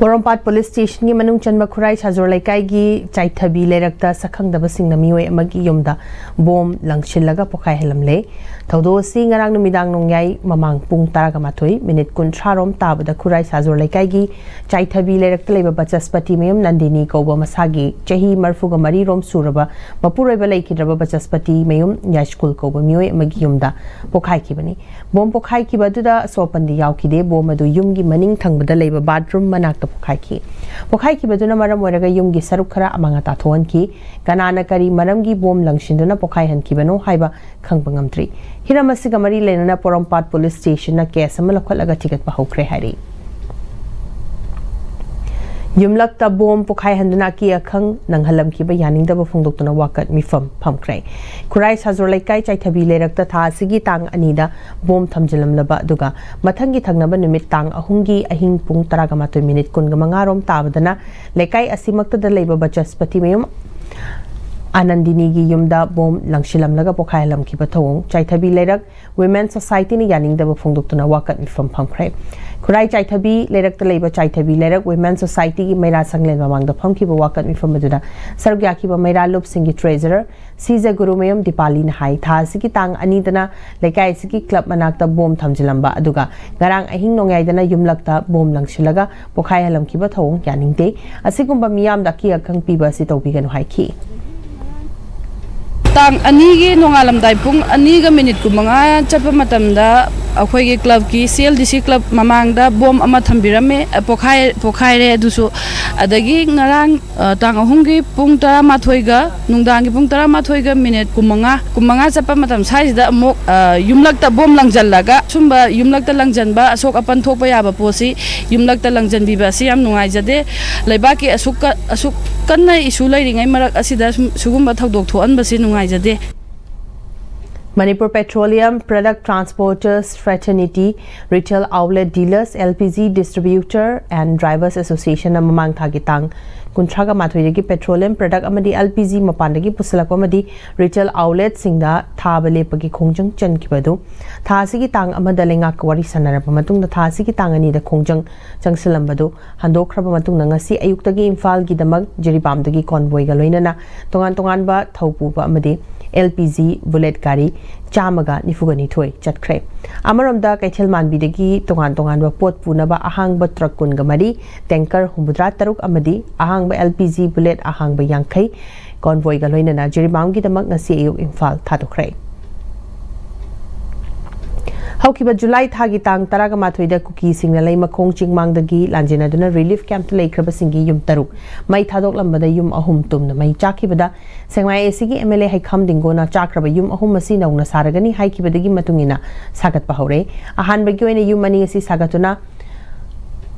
ꯄꯣꯔꯣꯝꯄꯥꯠ ꯄꯨꯂꯤꯁ ꯁ꯭ꯇꯦꯁꯟꯒꯤ ꯃꯅꯨꯡ ꯆꯟꯕ ꯈꯨꯔꯥꯏ ꯁꯥꯖꯣꯔ ꯂꯩꯀꯥꯏꯒꯤ ꯆꯥꯏꯊꯕꯤ ꯂꯩꯔꯛꯇ ꯁꯛꯈꯪꯗꯕꯁꯤꯡꯅ ꯃꯤꯑꯣꯏ ꯑꯃꯒꯤ ꯌꯨꯝꯗ ꯕꯣꯝ ꯂꯪꯁꯤꯜꯂꯒ ꯄꯣꯈꯥꯏꯍꯜꯂꯝꯂꯦ꯫ ꯊꯧꯗꯣꯛ ꯑꯁꯤ ꯉꯔꯥꯡ ꯅꯨꯃꯤꯗꯥꯡ ꯅꯣꯡꯌꯥꯏ ꯃꯃꯥꯡ ꯄꯨꯡ ꯇꯔꯥꯒ ꯃꯥꯊꯣꯏ ꯃꯤꯅꯤꯠ ꯀꯨꯟꯊ꯭ꯔꯥ ꯔꯣꯝ ꯇꯥꯕꯗ ꯈꯨꯔꯥꯏ ꯁꯥꯖꯣꯔ ꯂꯩꯀꯥꯏꯒꯤ ꯆꯥꯏꯊꯕꯤ ꯂꯩꯔꯛꯇ ꯂꯩꯕ ꯕꯆꯁꯄꯇꯤ ꯃꯌꯨꯝ ꯅꯟꯗꯤꯅꯤ ꯀꯧꯕ ꯃꯁꯥꯒꯤ ꯆꯍꯤ ꯃꯔꯤꯐꯨꯒ ꯃꯔꯤ ꯔꯣꯝ ꯁꯨꯔꯕ ꯃꯄꯨꯔꯣꯏꯕ ꯂꯩꯈꯤꯗ꯭ꯔꯕ ꯕꯆꯁꯄꯇꯤ ꯃꯌꯨꯝ ꯌꯥꯏꯁ꯭ꯀꯨꯜ ꯀꯧꯕ ꯃꯤꯑꯣꯏ ꯑꯃꯒꯤ ꯌꯨꯝꯗ ꯄꯣꯈꯥꯏꯈꯤꯕꯅꯤ꯫ ꯕꯣꯝ ꯄꯣꯈꯥꯏꯈꯤꯕ ꯑꯗꯨꯗ ꯑꯁꯣꯛ ꯑꯄꯟꯗꯤ ꯌꯥꯎꯈꯤꯗꯦ꯫ ꯕꯣꯝ ꯑꯗꯨ ꯌꯨꯝꯒꯤ ꯃꯅꯤꯡ ꯊꯪꯕꯗ ꯂꯩꯕ ꯕꯥꯊꯔꯨꯝ ꯃꯅꯥꯛꯇ ꯄꯣꯈꯥꯏꯈꯤ꯫ ꯄꯣꯈꯥꯏꯈꯤꯕꯗꯨꯅ ꯃꯔꯝ ꯑꯣꯏꯔꯒ ꯌꯨꯝꯒꯤ ꯁꯔꯨꯛ ꯈꯔ ꯑꯃꯥꯡ ꯑꯇꯥ ꯊꯣꯛꯍꯟꯈꯤ꯫ ꯀꯅꯥꯅ ꯀꯔꯤ ꯃꯔꯝꯒꯤ ꯕꯣꯝ ꯂꯪꯁꯤꯟꯗꯨꯅ ꯄꯣꯈꯥꯏꯍꯟꯈꯤꯕꯅꯣ ꯍꯥꯏꯕ ꯈꯪꯕ ꯉꯝꯗ꯭ꯔꯤ꯫ ꯍꯤꯔꯝ ꯑꯁꯤꯒ ꯃꯔꯤ ꯂꯩꯅꯅ ꯄꯣꯔꯣꯝꯄꯥꯠ ꯄꯨꯂꯤꯁ ꯁ꯭ꯇꯦꯁꯟꯅ ꯀꯦꯁ ꯑꯃ ꯂꯧꯈꯠꯂꯒ ꯊꯤꯒꯠꯄ ꯍꯧꯈ꯭ꯔꯦ ꯍꯥꯏꯔꯤ꯫ ꯌꯨꯝꯂꯛꯇ ꯕꯣꯝ ꯄꯣꯈꯥꯏꯍꯟꯗꯨꯅ ꯑꯀꯤ ꯑꯈꯪ ꯅꯪꯍꯜꯂꯝꯈꯤꯕ ꯌꯥꯅꯤꯡꯗꯕ ꯐꯣꯡꯗꯣꯛꯇꯨꯅ ꯋꯥꯀꯠ ꯃꯤꯐꯝ ꯐꯝꯈ꯭ꯔꯦ꯫ ꯈꯨꯔꯥꯏ ꯁꯥꯖꯣꯔ ꯂꯩꯀꯥꯏ ꯆꯥꯏꯊꯕꯤ ꯂꯩꯔꯛꯇ ꯊꯥ ꯑꯁꯤꯒꯤ ꯇꯥꯡ ꯑꯅꯤꯗ ꯕꯣꯝ ꯊꯝꯖꯤꯜꯂꯝꯂꯕ ꯑꯗꯨꯒ ꯃꯊꯪꯒꯤ ꯊꯪꯅꯕ ꯅꯨꯃꯤꯠ ꯇꯥꯡ ꯑꯍꯨꯝꯒꯤ ꯑꯍꯤꯡ ꯄꯨꯡ ꯇꯔꯥꯒ ꯃꯥꯊꯣꯏ ꯃꯤꯅꯤꯠ ꯀꯨꯟꯒ ꯃꯉꯥ ꯔꯣꯝ ꯇꯥꯕꯗꯅ ꯂꯩꯀꯥꯏ ꯑꯁꯤꯃꯛꯇꯗ ꯂꯩꯕ ꯕꯆꯁꯄꯇꯤ ꯃꯌꯨꯝ ꯑꯥꯅꯟꯗꯤꯅꯤꯒꯤ ꯌꯨꯝꯗ ꯕꯣꯝ ꯂꯪꯁꯤꯜꯂꯝꯂꯒ ꯄꯣꯈꯥꯏꯍꯜꯂꯝꯈꯤꯕ ꯊꯧꯑꯣꯡ ꯆꯥꯏꯊꯕꯤ ꯂꯩꯔꯛ ꯋꯤꯃꯦꯟ ꯁꯣꯁꯥꯏꯇꯤꯅ ꯌꯥꯅꯤꯡꯗꯕ ꯐꯣꯡꯗꯣꯛꯇꯨꯅ ꯋꯥꯀꯠ ꯃꯤꯐꯝ ꯐꯝꯈ꯭ꯔꯦ꯫ ꯈꯨꯔꯥꯏ ꯆꯥꯏꯊꯕꯤ ꯂꯩꯔꯛꯇ ꯂꯩꯕ ꯆꯥꯏꯊꯕꯤ ꯂꯩꯔꯛ ꯋꯤꯃꯦꯟ ꯁꯣꯁꯥꯏꯇꯤꯒꯤ ꯃꯩꯔꯥ ꯁꯪꯂꯦꯟ ꯃꯃꯥꯡꯗ ꯐꯝꯈꯤꯕ ꯋꯥꯀꯠ ꯃꯤꯐꯝ ꯑꯗꯨꯗ ꯁꯔꯨꯛ ꯌꯥꯈꯤꯕ ꯃꯩꯔꯥ ꯂꯨꯞꯁꯤꯡꯒꯤ ꯇ꯭ꯔꯦꯖꯔꯔ ꯁꯤꯖ ꯒꯨꯔꯨꯃꯌꯨꯝ ꯗꯤꯄꯥꯂꯤꯅ ꯍꯥꯏ, ꯊꯥ ꯑꯁꯤꯒꯤ ꯇꯥꯡ ꯑꯅꯤꯗꯅ ꯂꯩꯀꯥꯏ ꯑꯁꯤꯒꯤ ꯀ꯭ꯂꯕ ꯃꯅꯥꯛꯇ ꯕꯣꯝ ꯊꯝꯖꯤꯜꯂꯝꯕ ꯑꯗꯨꯒ ꯉꯔꯥꯡ ꯑꯍꯤꯡ ꯅꯣꯡꯌꯥꯏꯗꯅ ꯌꯨꯝꯂꯛꯇ ꯕꯣꯝ ꯂꯪꯁꯤꯜꯂꯒ ꯄꯣꯈꯥꯏꯍꯜꯂꯝꯈꯤꯕ ꯊꯧꯑꯣꯡ ꯌꯥꯅꯤꯡꯗꯦ꯫ ꯑꯁꯤꯒꯨꯝꯕ ꯃꯤꯌꯥꯝꯗ ꯑꯀꯤ ꯑꯈꯪ ꯄꯤꯕ ꯑꯁꯤ ꯇꯧꯕꯤꯒꯅꯨ ꯍꯥꯏꯈꯤ꯫ ꯇꯥꯡ ꯑꯅꯤꯒꯤ ꯅꯣꯡꯉꯥꯜꯂꯝꯗꯥꯏ ꯄꯨꯡ ꯑꯅꯤꯒ ꯃꯤꯅꯤꯠ ꯀꯨꯟꯃꯉꯥ ꯆꯠꯄ ꯃꯇꯝꯗ ꯑꯩꯈꯣꯏꯒꯤ ꯀ꯭ꯂꯕꯀꯤ, ꯁꯤ ꯑꯦꯜ ꯗꯤ ꯁꯤ ꯀ꯭ꯂꯕ ꯃꯃꯥꯡꯗ ꯕꯣꯝ ꯑꯃ ꯊꯝꯕꯤꯔꯝꯃꯦ꯫ ꯑ, ꯄꯣꯈꯥꯏ-, ꯄꯣꯈꯥꯏꯔꯦ ꯑꯗꯨꯁꯨ꯫ ꯑꯗꯒꯤ ꯉꯔꯥꯡ, ꯑ, ꯇꯥꯡ ꯑꯍꯨꯝꯒꯤ ꯄꯨꯡ ꯇꯔꯥꯃꯥꯊꯣꯏꯒ, ꯅꯨꯡꯗꯥꯡꯒꯤ ꯄꯨꯡ ꯇꯔꯥꯃꯥꯊꯣꯏꯒ ꯃꯤꯅꯤꯠ ꯀꯨꯟꯃꯉꯥ, ꯀꯨꯟꯃꯉꯥ ꯆꯠꯄ ꯃꯇꯝ ꯁ꯭ꯋꯥꯏꯁꯤꯗ ꯑꯃꯨꯛ, ꯑ, ꯌꯨꯝꯂꯛꯇ ꯕꯣꯝ ꯂꯪꯁꯤꯜꯂꯒ, ꯁꯨꯝꯕ ꯌꯨꯝꯂꯛꯇ ꯂꯪꯁꯤꯟꯕ, ꯑꯁꯣꯛ ꯑꯄꯟ ꯊꯣꯛꯄ ꯌꯥꯕ ꯄꯣꯠꯁꯤ ꯌꯨꯝꯂꯛꯇ ꯂꯪꯁꯤꯟꯕꯤꯕ ꯑꯁꯤ ꯌꯥꯝ ꯅꯨꯡꯉꯥꯏꯖꯗꯦ꯫ ꯂꯩꯕꯥꯛꯀꯤ ꯑꯁꯨꯛ ꯀ-, ꯑꯁꯨꯛ ꯀꯟꯅ ꯏꯁꯨ ꯂꯩꯔꯤꯉꯩ ꯃꯔꯛ ꯑꯁꯤꯗ ꯁꯨꯝ, ꯁꯤꯒꯨꯝꯕ ꯊꯧꯗꯣꯛ ꯊꯣꯛꯍꯟꯕꯁꯤ ꯅꯨꯡꯉꯥꯏꯖꯗꯦ꯫ Manipur Petroleum Product Transporters Fraternity, Retail Outlet Dealers, L P G Distributor and Drivers Association ꯅ ꯃꯃꯥꯡ ꯊꯥꯒꯤ ꯇꯥꯡ ꯀꯨꯟꯊ꯭ꯔꯥꯒ ꯃꯥꯊꯣꯏꯗꯒꯤ petroleum product ꯑꯃꯗꯤ L P G ꯃꯄꯥꯟꯗꯒꯤ ꯄꯨꯁꯤꯜꯂꯛꯄ ꯑꯃꯗꯤ retail outlet ꯁꯤꯡꯗ ꯊꯥꯕ ꯂꯦꯞꯄꯒꯤ ꯈꯣꯡꯖꯪ ꯆꯟꯈꯤꯕ ꯑꯗꯨ ꯊꯥ ꯑꯁꯤꯒꯤ ꯇꯥꯡ ꯑꯃꯗ ꯂꯩꯉꯥꯛꯀ ꯋꯥꯔꯤ ꯁꯥꯟꯅꯔꯕ ꯃꯇꯨꯡꯗ ꯊꯥ ꯑꯁꯤꯒꯤ ꯇꯥꯡ ꯑꯅꯤꯗ ꯈꯣꯡꯖꯪ ꯆꯪꯁꯤꯜꯂꯝꯕꯗꯨ ꯍꯟꯗꯣꯛꯈ꯭ꯔꯕ ꯃꯇꯨꯡꯗ ꯉꯁꯤ ꯑꯌꯨꯛꯇꯒꯤ ꯏꯝꯐꯥꯜꯒꯤꯗꯃꯛ ꯖꯤꯔꯤꯕꯥꯝꯗꯒꯤ convoy ꯒ ꯂꯣꯏꯅꯅ ꯇꯣꯉꯥꯟ ꯇꯣꯉꯥꯟꯕ ꯊꯧ ꯄꯨꯕ ꯑꯃꯗꯤ L P G bullet ꯒꯥꯔꯤ ꯆꯥꯝꯃꯒ ꯅꯤꯐꯨꯒ ꯅꯤꯊꯣꯏ ꯆꯠꯈ꯭ꯔꯦ꯫ ꯑꯃꯔꯣꯝꯗ ꯀꯩꯊꯦꯜ ꯃꯥꯟꯕꯤꯗꯒꯤ ꯇꯣꯉꯥꯟ ꯇꯣꯉꯥꯟꯕ ꯄꯣꯠ ꯄꯨꯅꯕ ꯑꯍꯥꯡꯕ truck ꯀꯨꯟꯒ ꯃꯔꯤ, tanker ꯍꯨꯝꯐꯨꯇꯔꯥ ꯇꯔꯨꯛ ꯑꯃꯗꯤ ꯑꯍꯥꯡꯕ L P G bullet ꯑꯍꯥꯡꯕ ꯌꯥꯡꯈꯩ convoy ꯒ ꯂꯣꯏꯅꯅ ꯖꯤꯔꯤꯕꯥꯝꯒꯤꯗꯃꯛ ꯉꯁꯤ ꯑꯌꯨꯛ ꯏꯝꯐꯥꯜ ꯊꯥꯗꯣꯛꯈ꯭ꯔꯦ꯫ ꯍꯧꯈꯤꯕ ꯖꯨꯂꯥꯏ ꯊꯥꯒꯤ ꯇꯥꯡ ꯇꯔꯥꯒ ꯃꯥꯊꯣꯏꯗ ꯀꯨꯀꯤꯁꯤꯡꯅ ꯂꯩꯃꯈꯣꯡ ꯆꯤꯡꯃꯥꯡꯗꯒꯤ ꯂꯥꯟꯖꯦꯟꯅꯗꯨꯅ relief camp ꯇ ꯂꯩꯈ꯭ꯔꯕꯁꯤꯡꯒꯤ ꯌꯨꯝ ꯇꯔꯨꯛ ꯃꯩ ꯊꯥꯗꯣꯛꯂꯝꯕꯗ ꯌꯨꯝ ꯑꯍꯨꯝ ꯇꯨꯝꯅ ꯃꯩ ꯆꯥꯛꯈꯤꯕꯗ ꯁꯦꯛꯃꯥꯏ A C ꯒꯤ M L A ꯍꯩꯈꯥꯝ ꯗꯤꯡꯒꯣꯅ ꯆꯥꯛꯈ꯭ꯔꯕ ꯌꯨꯝ ꯑꯍꯨꯝ ꯑꯁꯤ ꯅꯧꯅ ꯁꯥꯔꯒꯅꯤ ꯍꯥꯏꯈꯤꯕꯗꯒꯤ ꯃꯇꯨꯡ ꯏꯟꯅ ꯁꯥꯒꯠꯄ ꯍꯧꯔꯦ꯫ ꯑꯍꯥꯟꯕꯒꯤ ꯑꯣꯏꯅ ꯌꯨꯝ ꯑꯅꯤ ꯑꯁꯤ ꯁꯥꯒꯠꯇꯨꯅ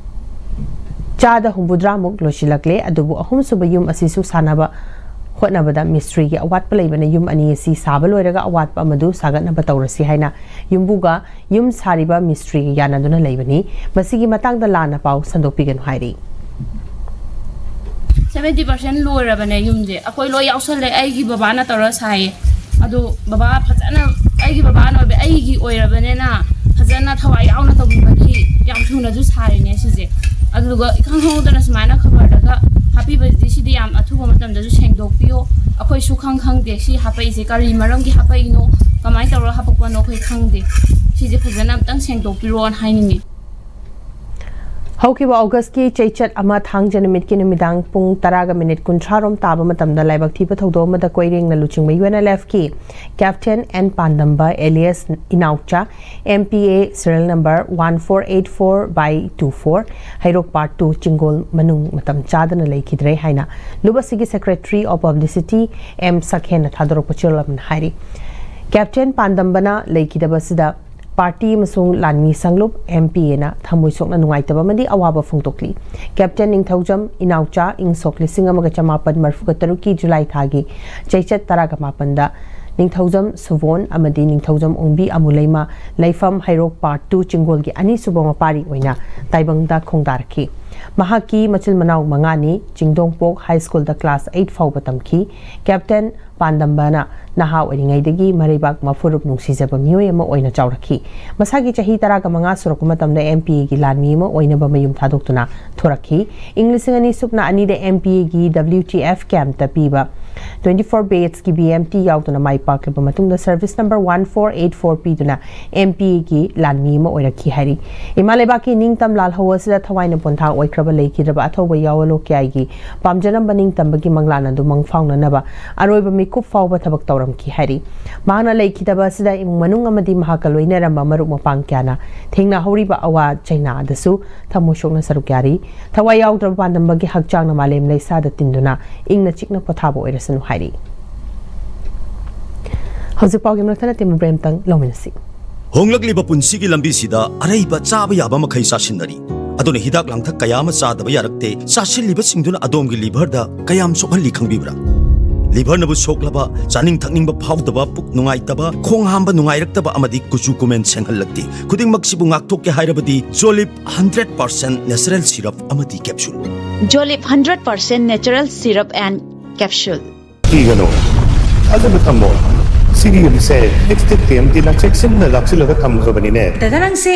ꯆꯥꯗ ꯍꯨꯝꯐꯨꯇꯔꯥꯃꯨꯛ ꯂꯣꯏꯁꯤꯜꯂꯛꯂꯦ꯫ ꯑꯗꯨꯕꯨ ꯑꯍꯨꯝꯁꯨꯕ ꯌꯨꯝ ꯑꯁꯤꯁꯨ ꯁꯥꯅꯕ ꯍꯣꯠꯅꯕꯗ ꯃꯤꯁꯇ꯭ꯔꯤꯒꯤ ꯑꯋꯥꯠꯄ ꯂꯩꯕꯅ ꯌꯨꯝ ꯑꯅꯤ ꯑꯁꯤ ꯁꯥꯕ ꯂꯣꯏꯔꯒ ꯑꯋꯥꯠꯄ ꯑꯃꯗꯨ ꯁꯥꯒꯠꯅꯕ ꯇꯧꯔꯁꯤ ꯍꯥꯏꯅ ꯌꯨꯝꯕꯨꯒ ꯌꯨꯝ ꯁꯥꯔꯤꯕ ꯃꯤꯁꯇ꯭ꯔꯤꯒ ꯌꯥꯅꯗꯨꯅ ꯂꯩꯕꯅꯤ꯫ ꯃꯁꯤꯒꯤ ꯃꯇꯥꯡꯗ ꯂꯥꯟꯅ ꯄꯥꯎ ꯁꯟꯗꯣꯛꯄꯤꯒꯅꯨ ꯍꯥꯏꯔꯤ꯫ ꯇ꯭ꯋꯦꯟꯇꯤ ꯄꯥꯔꯁꯦꯟ ꯂꯣꯏꯔꯕꯅꯦ ꯌꯨꯝꯁꯦ, ꯑꯩꯈꯣꯏ ꯂꯣꯏ ꯌꯥꯎꯁꯜꯂꯦ꯫ ꯑꯩꯒꯤ ꯕꯕꯥꯅ ꯇꯧꯔ ꯁꯥꯏꯌꯦ꯫ ꯑꯗꯣ ꯕꯕꯥ ꯐꯖꯅ, ꯑꯩꯒꯤ ꯕꯕꯥꯅ ꯑꯣꯏꯕ, ꯑꯩꯒꯤ ꯑꯣꯏꯔꯕꯅꯤꯅ ꯐꯖꯅ ꯊꯋꯥꯏ ꯌꯥꯎꯅ ꯇꯧꯕꯤꯕꯒꯤ ꯌꯥꯝ ꯊꯨꯅꯁꯨ ꯁꯥꯔꯤꯅꯦ ꯁꯤꯁꯦ꯫ ꯑꯗꯨꯒ ꯏꯈꯪ ꯈꯪꯍꯧꯗꯅ ꯁꯨꯃꯥꯏꯅ ꯈꯕꯔꯗꯒ ꯍꯥꯞꯄꯤꯕꯁꯤꯗꯤ ꯁꯤꯗꯤ ꯌꯥꯝ ꯑꯊꯨꯕ ꯃꯇꯝꯗꯁꯨ ꯁꯦꯡꯗꯣꯛꯄꯤꯌꯣ꯫ ꯑꯩꯈꯣꯏꯁꯨ ꯈꯪ ꯈꯪꯗꯦ ꯁꯤ ꯍꯥꯄꯛꯏꯁꯦ ꯀꯔꯤ ꯃꯔꯝꯒꯤ ꯍꯥꯄꯛꯏꯅꯣ, ꯀꯃꯥꯏꯅ ꯇꯧꯔꯒ ꯍꯥꯄꯛꯄꯅꯣ ꯑꯩꯈꯣꯏ ꯈꯪꯗꯦ꯫ ꯁꯤꯁꯦ ꯐꯖꯅ ꯑꯝꯇꯪ ꯁꯦꯡꯗꯣꯛꯄꯤꯔꯣꯅ ꯍꯥꯏꯅꯤꯡꯉꯤ꯫ ꯍꯧꯈꯤꯕ ꯑꯣꯒꯁꯀꯤ ꯆꯩꯆꯠ ꯑꯃ ꯊꯥꯡꯖ ꯅꯨꯃꯤꯠꯀꯤ ꯅꯨꯃꯤꯗꯥꯡ ꯄꯨꯡ ꯇꯔꯥꯒ ꯃꯤꯅꯤꯠ ꯀꯨꯟꯊ꯭ꯔꯥ ꯔꯣꯝ ꯇꯥꯕ ꯃꯇꯝꯗ ꯂꯥꯏꯕꯛ ꯊꯤꯕ ꯊꯧꯗꯣꯛ ꯑꯃꯗ ꯀꯣꯏꯔꯦꯡꯅ ꯂꯨꯆꯤꯡꯕ ꯌꯨ ꯑꯦꯟ ꯑꯦꯜ ꯑꯦꯐꯀꯤ ꯀꯦꯞꯇꯦꯟ ꯑꯦꯟ ꯄꯥꯟꯗꯝꯕ alias Inaocha, M P A serial number one four eight four by two four, Heirok part two, ꯆꯤꯡꯒꯣꯜ ꯃꯅꯨꯡ ꯃꯇꯝ ꯆꯥꯗꯅ ꯂꯩꯈꯤꯗ꯭ꯔꯦ ꯍꯥꯏꯅ ꯂꯨꯞ ꯑꯁꯤꯒꯤ ꯁꯦꯀ꯭ꯔꯦꯇꯔꯤ ꯑꯣꯐ ꯄꯕ꯭ꯂꯤꯁꯤꯇꯤ ꯑꯦꯝ ꯁꯛꯍꯦꯟꯅ ꯊꯥꯗꯣꯔꯛꯄ ꯆꯦꯔꯣꯜ ꯑꯃꯅ ꯍꯥꯏꯔꯤ꯫ ꯀꯦꯞꯇꯦꯟ ꯄꯥꯟꯗꯝꯕꯅ ꯂꯩꯈꯤꯗꯕ ꯑꯁꯤꯗ ꯄꯥꯔꯇꯤ ꯑꯃꯁꯨꯡ ꯂꯥꯟꯃꯤ ꯁꯪꯂꯨꯞ ꯑꯦꯝ ꯄꯤ ꯑꯦꯅ ꯊꯃꯣꯏ ꯁꯣꯛꯅ ꯅꯨꯡꯉꯥꯏꯇꯕ ꯑꯃꯗꯤ ꯑꯋꯥꯕ ꯐꯣꯡꯗꯣꯛꯂꯤ꯫ ꯀꯦꯞꯇꯦꯟ ꯅꯤꯡꯊꯧꯖꯝ ꯏꯅꯥꯎꯆꯥ ꯏꯪ ꯁꯣꯛ ꯂꯤꯁꯤꯡ ꯑꯃꯒ ꯆꯃꯥꯄꯟ ꯃꯔꯤꯐꯨꯒ ꯇꯔꯨꯛꯀꯤ ꯖꯨꯂꯥꯏ ꯊꯥꯒꯤ ꯆꯩꯆꯠ ꯇꯔꯥꯒ ꯃꯥꯄꯟꯗ ꯅꯤꯡꯊꯧꯖꯝ ꯁꯨꯕꯣꯟ ꯑꯃꯗꯤ ꯅꯤꯡꯊꯧꯖꯝ ꯑꯣꯡꯕꯤ ꯑꯃꯨꯂꯩꯃ, ꯂꯩꯐꯝ ꯍꯩꯔꯣꯛ ꯄꯥꯔꯠ ꯇꯨ, ꯆꯤꯡꯒꯣꯜꯒꯤ ꯑꯅꯤꯁꯨꯕ ꯃꯄꯥꯔꯤ ꯑꯣꯏꯅ ꯇꯥꯏꯕꯪꯗ ꯈꯣꯡꯗꯥꯔꯛꯈꯤ꯫ ꯃꯍꯥꯛꯀꯤ ꯃꯆꯤꯟ ꯃꯅꯥꯎ ꯃꯉꯥꯅꯤ꯫ ꯆꯤꯡꯗꯣꯡꯄꯣꯛ ꯍꯥꯏ ꯁ꯭ꯀꯨꯜꯗ ꯀ꯭ꯂꯥꯁ ꯑꯩꯠ ꯐꯥꯎꯕ ꯇꯝꯈꯤ꯫ ꯀꯦꯞꯇꯦꯟ ꯄꯥꯟꯗꯝꯕꯅ ꯅꯍꯥ ꯑꯣꯏꯔꯤꯉꯩꯗꯒꯤ ꯃꯔꯩꯕꯥꯛ ꯃꯐꯨꯔꯨꯞ ꯅꯨꯡꯁꯤꯖꯕ ꯃꯤꯑꯣꯏ ꯑꯃ ꯑꯣꯏꯅ ꯆꯥꯎꯔꯛꯈꯤ꯫ ꯃꯁꯥꯒꯤ ꯆꯍꯤ ꯇꯔꯥꯒ ꯃꯉꯥ ꯁꯨꯔꯛꯄ ꯃꯇꯝꯗ ꯑꯦꯝ ꯄꯤ ꯑꯦꯒꯤ ꯂꯥꯟꯃꯤ ꯑꯃ ꯑꯣꯏꯅꯕ ꯃꯌꯨꯝ ꯊꯥꯗꯣꯛꯇꯨꯅ ꯊꯣꯔꯛꯈꯤ꯫ ꯏꯪ ꯂꯤꯁꯤꯡ ꯑꯅꯤ ꯁꯨꯞꯅ ꯑꯅꯤꯗ ꯑꯦꯝ ꯄꯤ ꯑꯦꯒꯤ ꯗꯕ꯭ꯂꯤꯎ ꯇꯤ ꯑꯦꯐ ꯀꯦꯝꯞꯇ ꯄꯤꯕ ꯇ꯭ꯋꯦꯟꯇꯤ ꯐꯣꯔ ꯕꯦꯆꯀꯤ ꯕꯤ ꯑꯦꯝ ꯇꯤ ꯌꯥꯎꯗꯨꯅ ꯃꯥꯏ ꯄꯥꯛꯂꯕ ꯃꯇꯨꯡꯗ service number one four eight four ꯄꯤꯗꯨꯅ ꯑꯦꯝ ꯄꯤ ꯑꯦꯒꯤ ꯂꯥꯟꯃꯤ ꯑꯃ ꯑꯣꯏꯔꯛꯈꯤ ꯍꯥꯏꯔꯤ꯫ ꯏꯃꯥ ꯂꯩꯕꯥꯛꯀꯤ ꯅꯤꯡꯇꯝ ꯂꯥꯜꯍꯧ ꯑꯁꯤꯗ ꯊꯋꯥꯏꯅ ꯄꯣꯟꯊꯥ ꯑꯣꯏꯈ꯭ꯔꯕ ꯂꯩꯈꯤꯗ꯭ꯔꯕ ꯑꯊꯧꯕ ꯌꯥꯑꯣꯂꯣ ꯀꯌꯥꯒꯤ ꯄꯥꯝꯖꯔꯝꯕ ꯅꯤꯡꯇꯝꯕꯒꯤ ꯃꯪꯂꯥꯟ ꯑꯗꯨ ꯃꯪꯐꯥꯎꯅꯅꯕ ꯑꯔꯣꯏꯕ ꯃꯤꯀꯨꯞ ꯐꯥꯎꯕ ꯊꯕꯛ ꯇꯧꯔꯝꯈꯤ ꯍꯥꯏꯔꯤ꯫ ꯃꯍꯥꯛꯅ ꯂꯩꯈꯤꯗꯕ ꯑꯁꯤꯗ ꯏꯃꯨꯡ ꯃꯅꯨꯡ ꯑꯃꯗꯤ ꯃꯍꯥꯛꯀ ꯂꯣꯏꯅꯔꯝꯕ ꯃꯔꯨꯞ ꯃꯄꯥꯡ ꯀꯌꯥꯅ ꯊꯦꯡꯅꯍꯧꯔꯤꯕ ꯑꯋꯥ ꯆꯩꯅꯥ ꯑꯗꯨꯁꯨ ꯊꯃꯣꯏ ꯁꯣꯛꯅ ꯁꯔꯨꯛ ꯌꯥꯔꯤ꯫ ꯊꯋꯥꯏ ꯌꯥꯎꯗ꯭ꯔꯕ ꯄꯥꯟꯗꯝꯕꯒꯤ ꯍꯛꯆꯥꯡꯅ ꯃꯥꯂꯦꯝ ꯂꯩꯁꯥꯗ ꯇꯤꯟꯗꯨꯅ ꯏꯪꯅ ꯆꯤꯛꯅ ꯄꯣꯊꯥꯕ ꯑꯣꯏꯔꯁꯅꯨ ꯍꯥꯏꯔꯤ꯫ ꯍꯧꯖꯤꯛ ꯄꯥꯎꯒꯤ ꯃꯔꯛꯇ ꯅꯠꯇꯦ ꯃꯕ꯭ꯔꯦꯝꯇꯪ ꯂꯧꯃꯤꯟꯅꯁꯤ꯫ ꯍꯣꯡꯂꯛꯂꯤꯕ ꯄꯨꯟꯁꯤꯒꯤ ꯂꯝꯕꯤꯁꯤꯗ ꯑꯔꯩꯕ ꯆꯥꯕ ꯌꯥꯕ ꯃꯈꯩ ꯆꯥꯁꯤꯟꯅꯔꯤ꯫ ꯑꯗꯨꯅ ꯍꯤꯗꯥꯛ ꯂꯥꯡꯊꯛ ꯀꯌꯥ ꯑꯃ ꯆꯥꯗꯕ ꯌꯥꯔꯛꯇꯦ꯫ ꯆꯥꯁꯤꯜꯂꯤꯕꯁꯤꯡꯗꯨꯅ ꯑꯗꯣꯝꯒꯤ ꯂꯤꯚꯔꯗ ꯀꯌꯥꯝ ꯁꯣꯛꯍꯜꯂꯤ ꯈꯪꯕꯤꯕ꯭ꯔꯥ? ꯂꯤꯚꯔꯅꯕꯨ ꯁꯣꯛꯂꯕ, ꯆꯥꯅꯤꯡ ꯊꯛꯅꯤꯡꯕ ꯐꯥꯎꯗꯕ, ꯄꯨꯛ ꯅꯨꯡꯉꯥꯏꯇꯕ, ꯈꯣꯡ ꯍꯥꯝꯕ ꯅꯨꯡꯉꯥꯏꯔꯛꯇꯕ ꯑꯃꯗꯤ ꯀꯨꯆꯨ ꯀꯨꯃꯦꯟ ꯁꯦꯡꯍꯜꯂꯛꯇꯦ꯫ ꯈꯨꯗꯤꯡꯃꯛꯁꯤꯕꯨ ꯉꯥꯛꯊꯣꯛꯀꯦ ꯍꯥꯏꯔꯕꯗꯤ ꯖꯣꯂꯤꯞ ꯍꯟꯗ꯭ꯔꯦꯠ ꯄꯥꯔꯁꯦꯟ ꯅꯦꯆꯔꯦꯜ ꯁꯤꯔꯞ ꯑꯃꯗꯤ capsule. Jolip hundred percent natural syrup and capsule. ꯀꯤꯒꯅꯨ, ꯊꯥꯖꯕ ꯊꯝꯃꯣ꯫ ꯁꯤꯒꯤ ꯌꯨꯝꯁꯦ ꯑꯦꯛꯁꯇꯦꯛ ꯇꯤ ꯑꯦꯝ ꯇꯤꯅ ꯆꯦꯛꯁꯤꯟꯅ ꯂꯥꯛꯁꯤꯜꯂꯒ ꯊꯝꯈ꯭ꯔꯕꯅꯤꯅꯦ꯫ ꯗꯥꯗꯥ, ꯅꯪꯁꯦ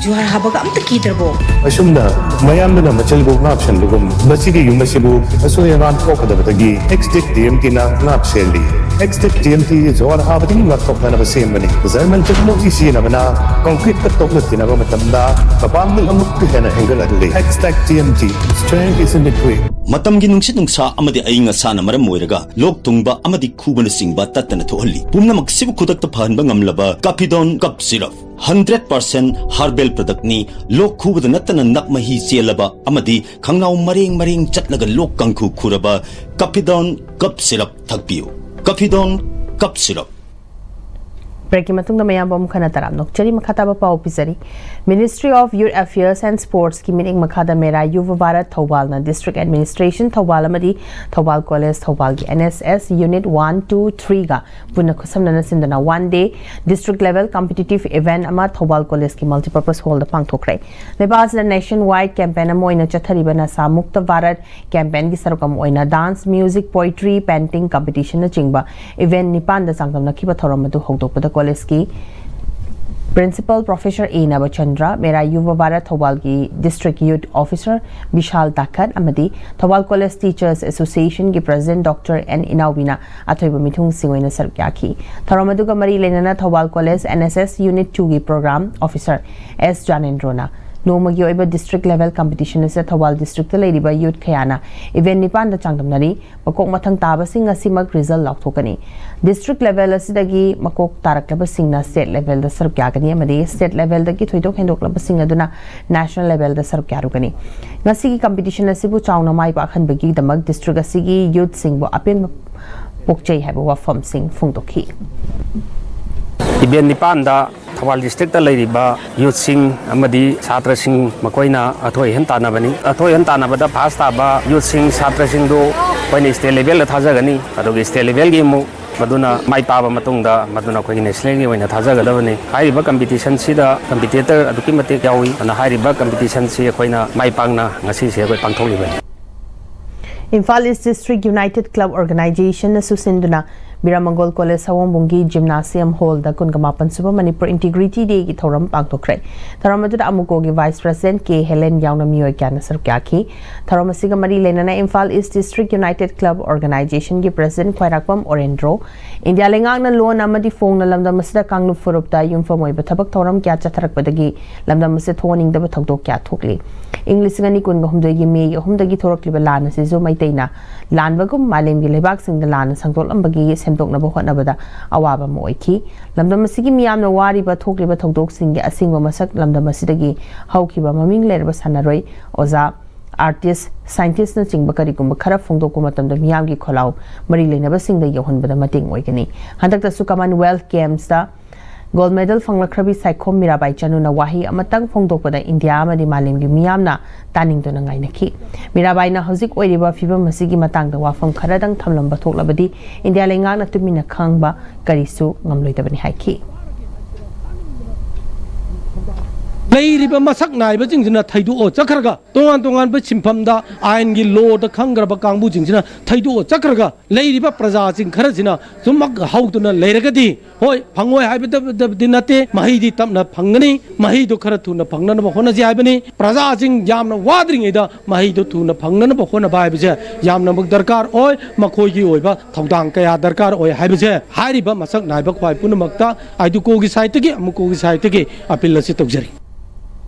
ꯖꯨꯍꯥꯔ ꯍꯥꯕꯒ ꯑꯝꯇ ꯀꯤꯗ꯭ꯔꯕꯣ? ꯑꯁꯨꯝꯅ ꯃꯌꯥꯝꯗꯨꯅ ꯃꯆꯤꯜꯕꯨ ꯉꯥꯛ ꯁꯦꯟꯕꯒꯨꯝ, ꯃꯁꯤꯒꯤ ꯌꯨꯝ ꯑꯁꯤꯕꯨ ꯑꯁꯣꯏ ꯑꯉꯥꯝ ꯊꯣꯛꯀꯗꯕꯗꯒꯤ ꯑꯦꯛꯁꯇꯦꯛ ꯇꯤ ꯑꯦꯝ ꯇꯤꯅ ꯉꯥꯛ ꯁꯦꯜꯂꯤ꯫ ꯑꯦꯛꯁꯇꯦꯛ ꯇꯤ ꯑꯦꯝ ꯇꯤ ꯖꯨꯍꯥꯔ ꯍꯥꯕꯗꯒꯤ ꯉꯥꯛꯊꯣꯛꯅꯅꯕ ꯁꯦꯝꯕꯅꯤ꯫ ꯖꯔꯃꯟ ꯇꯦꯛꯅꯣꯂꯣꯖꯤ ꯁꯤꯖꯤꯟꯅꯕꯅ ꯀꯪꯀ꯭ꯔꯤꯠꯀ ꯇꯣꯛꯅ ꯇꯤꯟꯅꯕ ꯃꯇꯝꯗ ꯃꯄꯥꯡꯒꯜ ꯑꯃꯨꯛꯀ ꯍꯦꯟꯅ ꯍꯦꯟꯒꯠꯍꯜꯂꯤ꯫ ꯑꯦꯛꯁꯇꯦꯛ T M T, strength is in the grit. ꯃꯇꯝꯒꯤ ꯅꯨꯡꯁꯤꯠ ꯅꯨꯡꯁꯥ ꯑꯃꯗꯤ ꯑꯏꯪ ꯑꯁꯥꯅ ꯃꯔꯝ ꯑꯣꯏꯔꯒ ꯂꯣꯛ ꯊꯨꯡꯕ ꯑꯃꯗꯤ ꯈꯨꯕꯅꯆꯤꯡꯕ ꯇꯠꯇꯅ ꯊꯣꯛꯍꯜꯂꯤ꯫ ꯄꯨꯝꯅꯃꯛꯁꯤꯕꯨ ꯈꯨꯗꯛꯇ ꯐꯍꯟꯕ ꯉꯝꯂꯕ ꯀꯥꯐꯤꯗꯣꯟ ꯀꯞ ꯁꯤꯔꯞ, ꯍꯟꯗ꯭ꯔꯦꯠ ꯄꯥꯔꯁꯦꯟ ꯍꯥꯔꯕꯦꯜ ꯄ꯭ꯔꯗꯛꯅꯤ꯫ ꯂꯣꯛ ꯈꯨꯕꯗ ꯅꯠꯇꯅ ꯅꯞ ꯃꯍꯤ ꯆꯦꯜꯂꯕ ꯑꯃꯗꯤ ꯈꯪꯅꯥꯎ ꯃꯔꯦꯡ ꯃꯔꯦꯡ ꯆꯠꯂꯒ ꯂꯣꯛ ꯀꯥꯡꯈꯨ ꯈꯨꯔꯕ ꯀꯥꯐꯤꯗꯣꯟ ꯀꯞ ꯁꯤꯔꯞ ꯊꯛꯄꯤꯌꯨ꯫ ꯀꯥꯐꯤꯗꯣꯟ ꯀꯞ ꯁꯤꯔꯞ꯫ ꯕ꯭ꯔꯦꯛꯀꯤ ꯃꯇꯨꯡꯗ ꯃꯌꯥꯝꯕꯨ ꯑꯃꯨꯛ ꯍꯟꯅ ꯇꯔꯥꯝꯅ ꯑꯣꯛꯆꯔꯤ꯫ ꯃꯈꯥ ꯇꯥꯕ ꯄꯥꯎ ꯄꯤꯖꯔꯤ꯫ Ministry of Youth Affairs and Sportsꯀꯤ ꯃꯤꯠꯌꯦꯡ ꯃꯈꯥꯗ ꯃꯦꯔꯥ ꯌꯨꯚ ꯚꯥꯔꯠ ꯊꯧꯕꯥꯜꯅ District Administration ꯊꯧꯕꯥꯜ ꯑꯃꯗꯤ Thoubal College ꯊꯧꯕꯥꯜꯒꯤ N S S Unit one, two, threeꯒ ꯄꯨꯟꯅ ꯈꯨꯠꯁꯝꯅꯅ ꯁꯤꯟꯗꯨꯅ one day district level competitive event ꯑꯃ ꯊꯧꯕꯥꯜ Collegeꯀꯤ Multipurpose Hallꯗ ꯄꯥꯡꯊꯣꯛꯈ꯭ꯔꯦ꯫ ꯂꯩꯕꯥꯛ ꯑꯁꯤꯗ nationwide campaign ꯑꯃ ꯑꯣꯏꯅ ꯆꯠꯊꯔꯤꯕ ꯅꯁꯥ ꯃꯨꯛꯇ ꯚꯥꯔꯠ campaignꯒꯤ ꯁꯔꯨꯛ ꯑꯃ ꯑꯣꯏꯅ dance, music, poetry, painting competitionꯅꯆꯤꯡꯕ event ꯅꯤꯄꯥꯟꯗ ꯆꯥꯡꯗꯝꯅꯈꯤꯕ ꯊꯧꯔꯝ ꯑꯗꯨ ꯍꯧꯗꯣꯛꯄꯗ collegeꯀꯤ Principal Professor A ꯅꯕꯆꯟꯗ꯭ꯔ, ꯃꯦꯔꯥ Yuva Bharat ꯊꯧꯕꯥꯜꯒꯤ District Youth Officer ꯕꯤꯁꯥꯜ ꯇꯥꯈꯠ ꯑꯃꯗꯤ Thoubal College Teachers Associationꯒꯤ President Doctor N ꯏꯅꯥꯎꯕꯤꯅ ꯑꯊꯣꯏꯕ ꯃꯤꯊꯨꯡꯁꯤꯡ ꯑꯣꯏꯅ ꯁꯔꯨꯛ ꯌꯥꯈꯤ꯫ ꯊꯧꯔꯝ ꯑꯗꯨꯒ ꯃꯔꯤ ꯂꯩꯅꯅ Thoubal College N S S Unit twoꯒꯤ Program Officer S ꯖꯥꯅꯦꯟꯗ꯭ꯔꯣꯅ ꯅꯣꯡꯃꯒꯤ ꯑꯣꯏꯕ district level competition ꯑꯁꯤꯗ ꯊꯧꯕꯥꯜ districtꯇ ꯂꯩꯔꯤꯕ youth ꯀꯌꯥꯅ event ꯅꯤꯄꯥꯟꯗ ꯆꯥꯡꯗꯝꯅꯔꯤ꯫ ꯃꯀꯣꯛ ꯃꯊꯪ ꯇꯥꯕꯁꯤꯡ ꯑꯁꯤꯃꯛ result ꯂꯥꯎꯊꯣꯛꯀꯅꯤ꯫ District level ꯑꯁꯤꯗꯒꯤ ꯃꯀꯣꯛ ꯇꯥꯔꯛꯂꯕꯁꯤꯡꯅ state levelꯗ ꯁꯔꯨꯛ ꯌꯥꯒꯅꯤ ꯑꯃꯗꯤ state levelꯗꯒꯤ ꯊꯣꯏꯗꯣꯛ ꯍꯦꯟꯗꯣꯛꯂꯕꯁꯤꯡ ꯑꯗꯨꯅ national levelꯗ ꯁꯔꯨꯛ ꯌꯥꯔꯨꯒꯅꯤ꯫ ꯉꯁꯤꯒꯤ competition ꯑꯁꯤꯕꯨ ꯆꯥꯎꯅ ꯃꯥꯏ ꯄꯥꯛꯍꯟꯕꯒꯤꯗꯃꯛ district ꯑꯁꯤꯒꯤ youthꯁꯤꯡꯕꯨ ꯑꯄꯦꯟꯕ ꯄꯣꯛꯆꯩ ꯍꯥꯏꯕ ꯋꯥꯐꯝꯁꯤꯡ ꯐꯣꯡꯗꯣꯛꯈꯤ꯫ Event ꯅꯤꯄꯥꯟꯗ ꯊꯧꯕꯥꯜ districtꯇ ꯂꯩꯔꯤꯕ youthꯁꯤꯡ ꯑꯃꯗꯤ ꯁꯥꯇ꯭ꯔꯁꯤꯡ ꯃꯈꯣꯏꯅ ꯑꯊꯣꯏ ꯑꯍꯦꯟ ꯇꯥꯟꯅꯕꯅꯤ꯫ ꯑꯊꯣꯏ ꯑꯍꯦꯟ ꯇꯥꯟꯅꯕꯗ first ꯇꯥꯕ youthꯁꯤꯡ, ꯁꯥꯇ꯭ꯔꯁꯤꯡꯗꯨ ꯑꯩꯈꯣꯏꯅ state levelꯗ ꯊꯥꯖꯒꯅꯤ꯫ ꯑꯗꯨꯒ state levelꯒꯤ ꯑꯃꯨꯛ ꯃꯗꯨꯅ ꯃꯥꯏ ꯄꯥꯛꯑꯕ ꯃꯇꯨꯡꯗ ꯃꯗꯨꯅ ꯑꯩꯈꯣꯏꯒꯤ ꯅꯦꯁꯅꯦꯜꯒꯤ ꯑꯣꯏꯅ ꯊꯥꯖꯒꯗꯕꯅꯤ꯫ ꯍꯥꯏꯔꯤꯕ ꯀꯝꯄꯤꯇꯤꯁꯟꯁꯤꯗ ꯀꯝꯄꯤꯇꯤꯇꯔ ꯑꯗꯨꯛꯀꯤ ꯃꯇꯤꯛ ꯌꯥꯎꯏ꯫ ꯑꯗꯨꯅ ꯍꯥꯏꯔꯤꯕ ꯀꯝꯄꯤꯇꯤꯁꯟꯁꯤ ꯑꯩꯈꯣꯏꯅ ꯃꯥꯏ ꯄꯥꯛꯅ ꯉꯁꯤꯁꯦ ꯑꯩꯈꯣꯏ ꯄꯥꯡꯊꯣꯛꯂꯤꯕꯅꯤ꯫ ꯏꯝꯐꯥꯜ ꯏꯁ ꯗꯤꯁꯇ꯭ꯔꯤꯛ ꯌꯨꯅꯥꯏꯇꯦꯗ ꯀ꯭ꯂꯕ ꯑꯣꯔꯒꯅꯥꯏꯖꯦꯁꯟꯅꯁꯨ ꯁꯤꯟꯗꯨꯅ ꯕꯤꯔꯥꯃꯪꯒꯣꯜ ꯀꯣꯂꯦꯖ ꯁꯑꯣꯝꯕꯨꯡꯒꯤ ꯖꯤꯝꯅꯥꯁꯤꯌꯝ ꯍꯣꯜꯗ ꯀꯨꯟꯒ ꯃꯥꯄꯟ ꯁꯨꯕ ꯃꯅꯤꯄꯨꯔ ꯏꯟꯇꯤꯒ꯭ꯔꯤꯇꯤ ꯗꯦꯒꯤ ꯊꯧꯔꯝ ꯄꯥꯡꯊꯣꯛꯈ꯭ꯔꯦ꯫ ꯊꯧꯔꯝ ꯑꯗꯨꯗ ꯑꯃꯨꯀꯣꯒꯤ ꯚꯥꯏꯁ ꯄ꯭ꯔꯁꯤꯗꯦꯟꯠ ꯀꯦ ꯍꯦꯂꯦꯟ ꯌꯥꯎꯅ ꯃꯤꯑꯣꯏ ꯀꯌꯥꯅ ꯁꯔꯨꯛ ꯌꯥꯈꯤ꯫ ꯊꯧꯔꯝ ꯑꯁꯤꯒ ꯃꯔꯤ ꯂꯩꯅꯅ ꯏꯝꯐꯥꯜ ꯏꯁ ꯗꯤꯁꯇ꯭ꯔꯤꯛ ꯌꯨꯅꯥꯏꯇꯦꯗ ꯀ꯭ꯂꯕ ꯑꯣꯔꯒꯅꯥꯏꯖꯦꯁꯟꯒꯤ ꯄ꯭ꯔꯁꯤꯗꯦꯟꯠ ꯈ꯭ꯋꯥꯏꯔꯥꯛꯄꯝ ꯑꯣꯔꯦꯟꯗ꯭ꯔꯣ, ꯏꯟꯗꯤꯌꯥ ꯂꯩꯉꯥꯛꯅ ꯂꯣꯟ ꯑꯃꯗꯤ ꯐꯣꯡꯅ ꯂꯝꯗꯝ ꯑꯁꯤꯗ ꯀꯥꯡꯂꯨꯞ ꯐꯨꯔꯨꯞꯇ ꯌꯨꯝꯐꯝ ꯑꯣꯏꯕ ꯊꯕꯛ ꯊꯧꯔꯝ ꯀꯌꯥ ꯆꯠꯊꯔꯛꯄꯗꯒꯤ ꯂꯝꯗꯝ ꯑꯁꯤꯗ ꯊꯣꯛꯍꯟꯅꯤꯡꯗꯕ ꯊꯧꯗꯣꯛ ꯀꯌꯥ ꯊꯣꯛꯂꯤ꯫ ꯏꯪ ꯂꯤꯁꯤꯡ ꯑꯅꯤ ꯀꯨꯟꯒ ꯍꯨꯝꯗꯣꯏꯒꯤ ꯃꯦ ꯑꯍꯨꯝꯗꯒꯤ ꯊꯣꯔꯛꯂꯤꯕ ꯂꯥꯟ ꯑꯁꯤꯁꯨ ꯃꯩꯇꯩꯅ ꯂꯥꯟꯕꯒꯨꯝ ꯃꯥꯂꯦꯝꯒꯤ ꯂꯩꯕꯥꯛꯁꯤꯡꯗ ꯂꯥꯟꯅ ꯁꯟꯗꯣꯛꯂꯝꯕꯒꯤ ꯁꯦꯝꯗꯣꯛꯅꯕ ꯍꯣꯠꯅꯕꯗ ꯑꯋꯥꯕ ꯑꯃ ꯑꯣꯏꯈꯤ꯫ ꯂꯝꯗꯝ ꯑꯁꯤꯒꯤ ꯃꯤꯌꯥꯝꯅ ꯋꯥꯔꯤꯕ ꯊꯣꯛꯂꯤꯕ ꯊꯧꯗꯣꯛꯁꯤꯡꯒꯤ ꯑꯁꯦꯡꯕ ꯃꯁꯛ ꯂꯝꯗꯝ ꯑꯁꯤꯗꯒꯤ ꯍꯧꯈꯤꯕ ꯃꯃꯤꯡ ꯂꯩꯔꯕ ꯁꯥꯟꯅꯔꯣꯏ, ꯑꯣꯖꯥ, ꯑꯥꯔꯇꯤꯁ, ꯁꯥꯏꯟꯇꯤꯁ꯭ꯠꯅꯆꯤꯡꯕ ꯀꯔꯤꯒꯨꯝꯕ ꯈꯔ ꯐꯣꯡꯗꯣꯛꯄ ꯃꯇꯝꯗ ꯃꯤꯌꯥꯝꯒꯤ ꯈꯣꯜꯂꯥꯎ ꯃꯔꯤ ꯂꯩꯅꯕꯁꯤꯡꯗ ꯌꯧꯍꯟꯕꯗ ꯃꯇꯦꯡ ꯑꯣꯏꯒꯅꯤ꯫ ꯍꯟꯗꯛꯇꯁꯨ ꯀꯃꯟꯋꯦꯜꯊ ꯒꯦꯝꯁꯇ ꯒꯣꯜꯗ ꯃꯦꯗꯜ ꯐꯪꯂꯛꯈ꯭ꯔꯕꯤ ꯁꯥꯏꯈꯣꯝ ꯃꯤꯔꯥꯕꯥꯏ ꯆꯅꯨꯅ ꯋꯥꯍꯩ ꯑꯃꯇꯪ ꯐꯣꯡꯗꯣꯛꯄꯗ ꯏꯟꯗꯤꯌꯥ ꯑꯃꯗꯤ ꯃꯥꯂꯦꯝꯒꯤ ꯃꯤꯌꯥꯝꯅ ꯇꯥꯅꯤꯡꯗꯨꯅ ꯉꯥꯏꯅꯈꯤ꯫ ꯃꯤꯔꯥꯕꯥꯏꯅ ꯍꯧꯖꯤꯛ ꯑꯣꯏꯔꯤꯕ ꯐꯤꯕꯝ ꯑꯁꯤꯒꯤ ꯃꯇꯥꯡꯗ ꯋꯥꯐꯝ ꯈꯔꯗꯪ ꯊꯝꯂꯝꯕ ꯊꯣꯛꯂꯕꯗꯤ ꯏꯟꯗꯤꯌꯥ ꯂꯩꯉꯥꯛꯅ ꯇꯨꯃꯤꯟꯅ ꯈꯥꯡꯕ ꯀꯔꯤꯁꯨ ꯉꯝꯂꯣꯏꯗꯕꯅꯤ ꯍꯥꯏꯈꯤ꯫ ꯂꯩꯔꯤꯕ ꯃꯁꯛ ꯅꯥꯏꯕꯁꯤꯡꯁꯤꯅ ꯊꯩꯗꯣꯛꯑ ꯆꯠꯈ꯭ꯔꯒ, ꯇꯣꯉꯥꯟ ꯇꯣꯉꯥꯟꯕ ꯁꯤꯟꯐꯝꯗ ꯑꯥꯏꯟꯒꯤ ꯂꯣꯗ ꯈꯪꯈ꯭ꯔꯕ ꯀꯥꯡꯕꯨꯁꯤꯡꯁꯤꯅ ꯊꯩꯗꯣꯛꯑ ꯆꯠꯈ꯭ꯔꯒ, ꯂꯩꯔꯤꯕ ꯄ꯭ꯔꯖꯥꯁꯤꯡ ꯈꯔꯁꯤꯅ ꯁꯨꯝꯃꯛ ꯍꯧꯗꯨꯅ ꯂꯩꯔꯒꯗꯤ, ꯍꯣꯏ, ꯐꯪꯉꯣꯏ ꯍꯥꯏꯕꯗꯤ ꯅꯠꯇꯦ, ꯃꯍꯩꯗꯤ ꯇꯞꯅ ꯐꯪꯒꯅꯤ꯫ ꯃꯍꯩꯗꯣ ꯈꯔ ꯊꯨꯅ ꯐꯪꯅꯅꯕ ꯍꯣꯠꯅꯁꯤ ꯍꯥꯏꯕꯅꯤ꯫ ꯄ꯭ꯔꯖꯥꯁꯤꯡ ꯌꯥꯝꯅ ꯋꯥꯗ꯭ꯔꯤꯉꯩꯗ ꯃꯍꯩꯗꯣ ꯊꯨꯅ ꯐꯪꯅꯅꯕ ꯍꯣꯠꯅꯕ ꯍꯥꯏꯕꯁꯦ ꯌꯥꯝꯅꯃꯛ ꯗꯔꯀꯥꯔ ꯑꯣꯏ꯫ ꯃꯈꯣꯏꯒꯤ ꯑꯣꯏꯕ ꯊꯧꯗꯥꯡ ꯀꯌꯥ ꯗꯔꯀꯥꯔ ꯑꯣꯏ ꯍꯥꯏꯕꯁꯦ ꯍꯥꯏꯔꯤꯕ ꯃꯁꯛ ꯅꯥꯏꯕ ꯈ꯭ꯋꯥꯏ ꯄꯨꯝꯅꯃꯛꯇ ꯑꯥꯏꯗꯨꯀꯣꯒꯤ ꯁꯥꯏꯠꯇꯒꯤ, ꯑꯃꯨꯀꯣꯒꯤ ꯁꯥꯏꯠꯇꯒꯤ ꯑꯄꯤꯜ ꯑꯁꯤ ꯇꯧꯖꯔꯤ꯫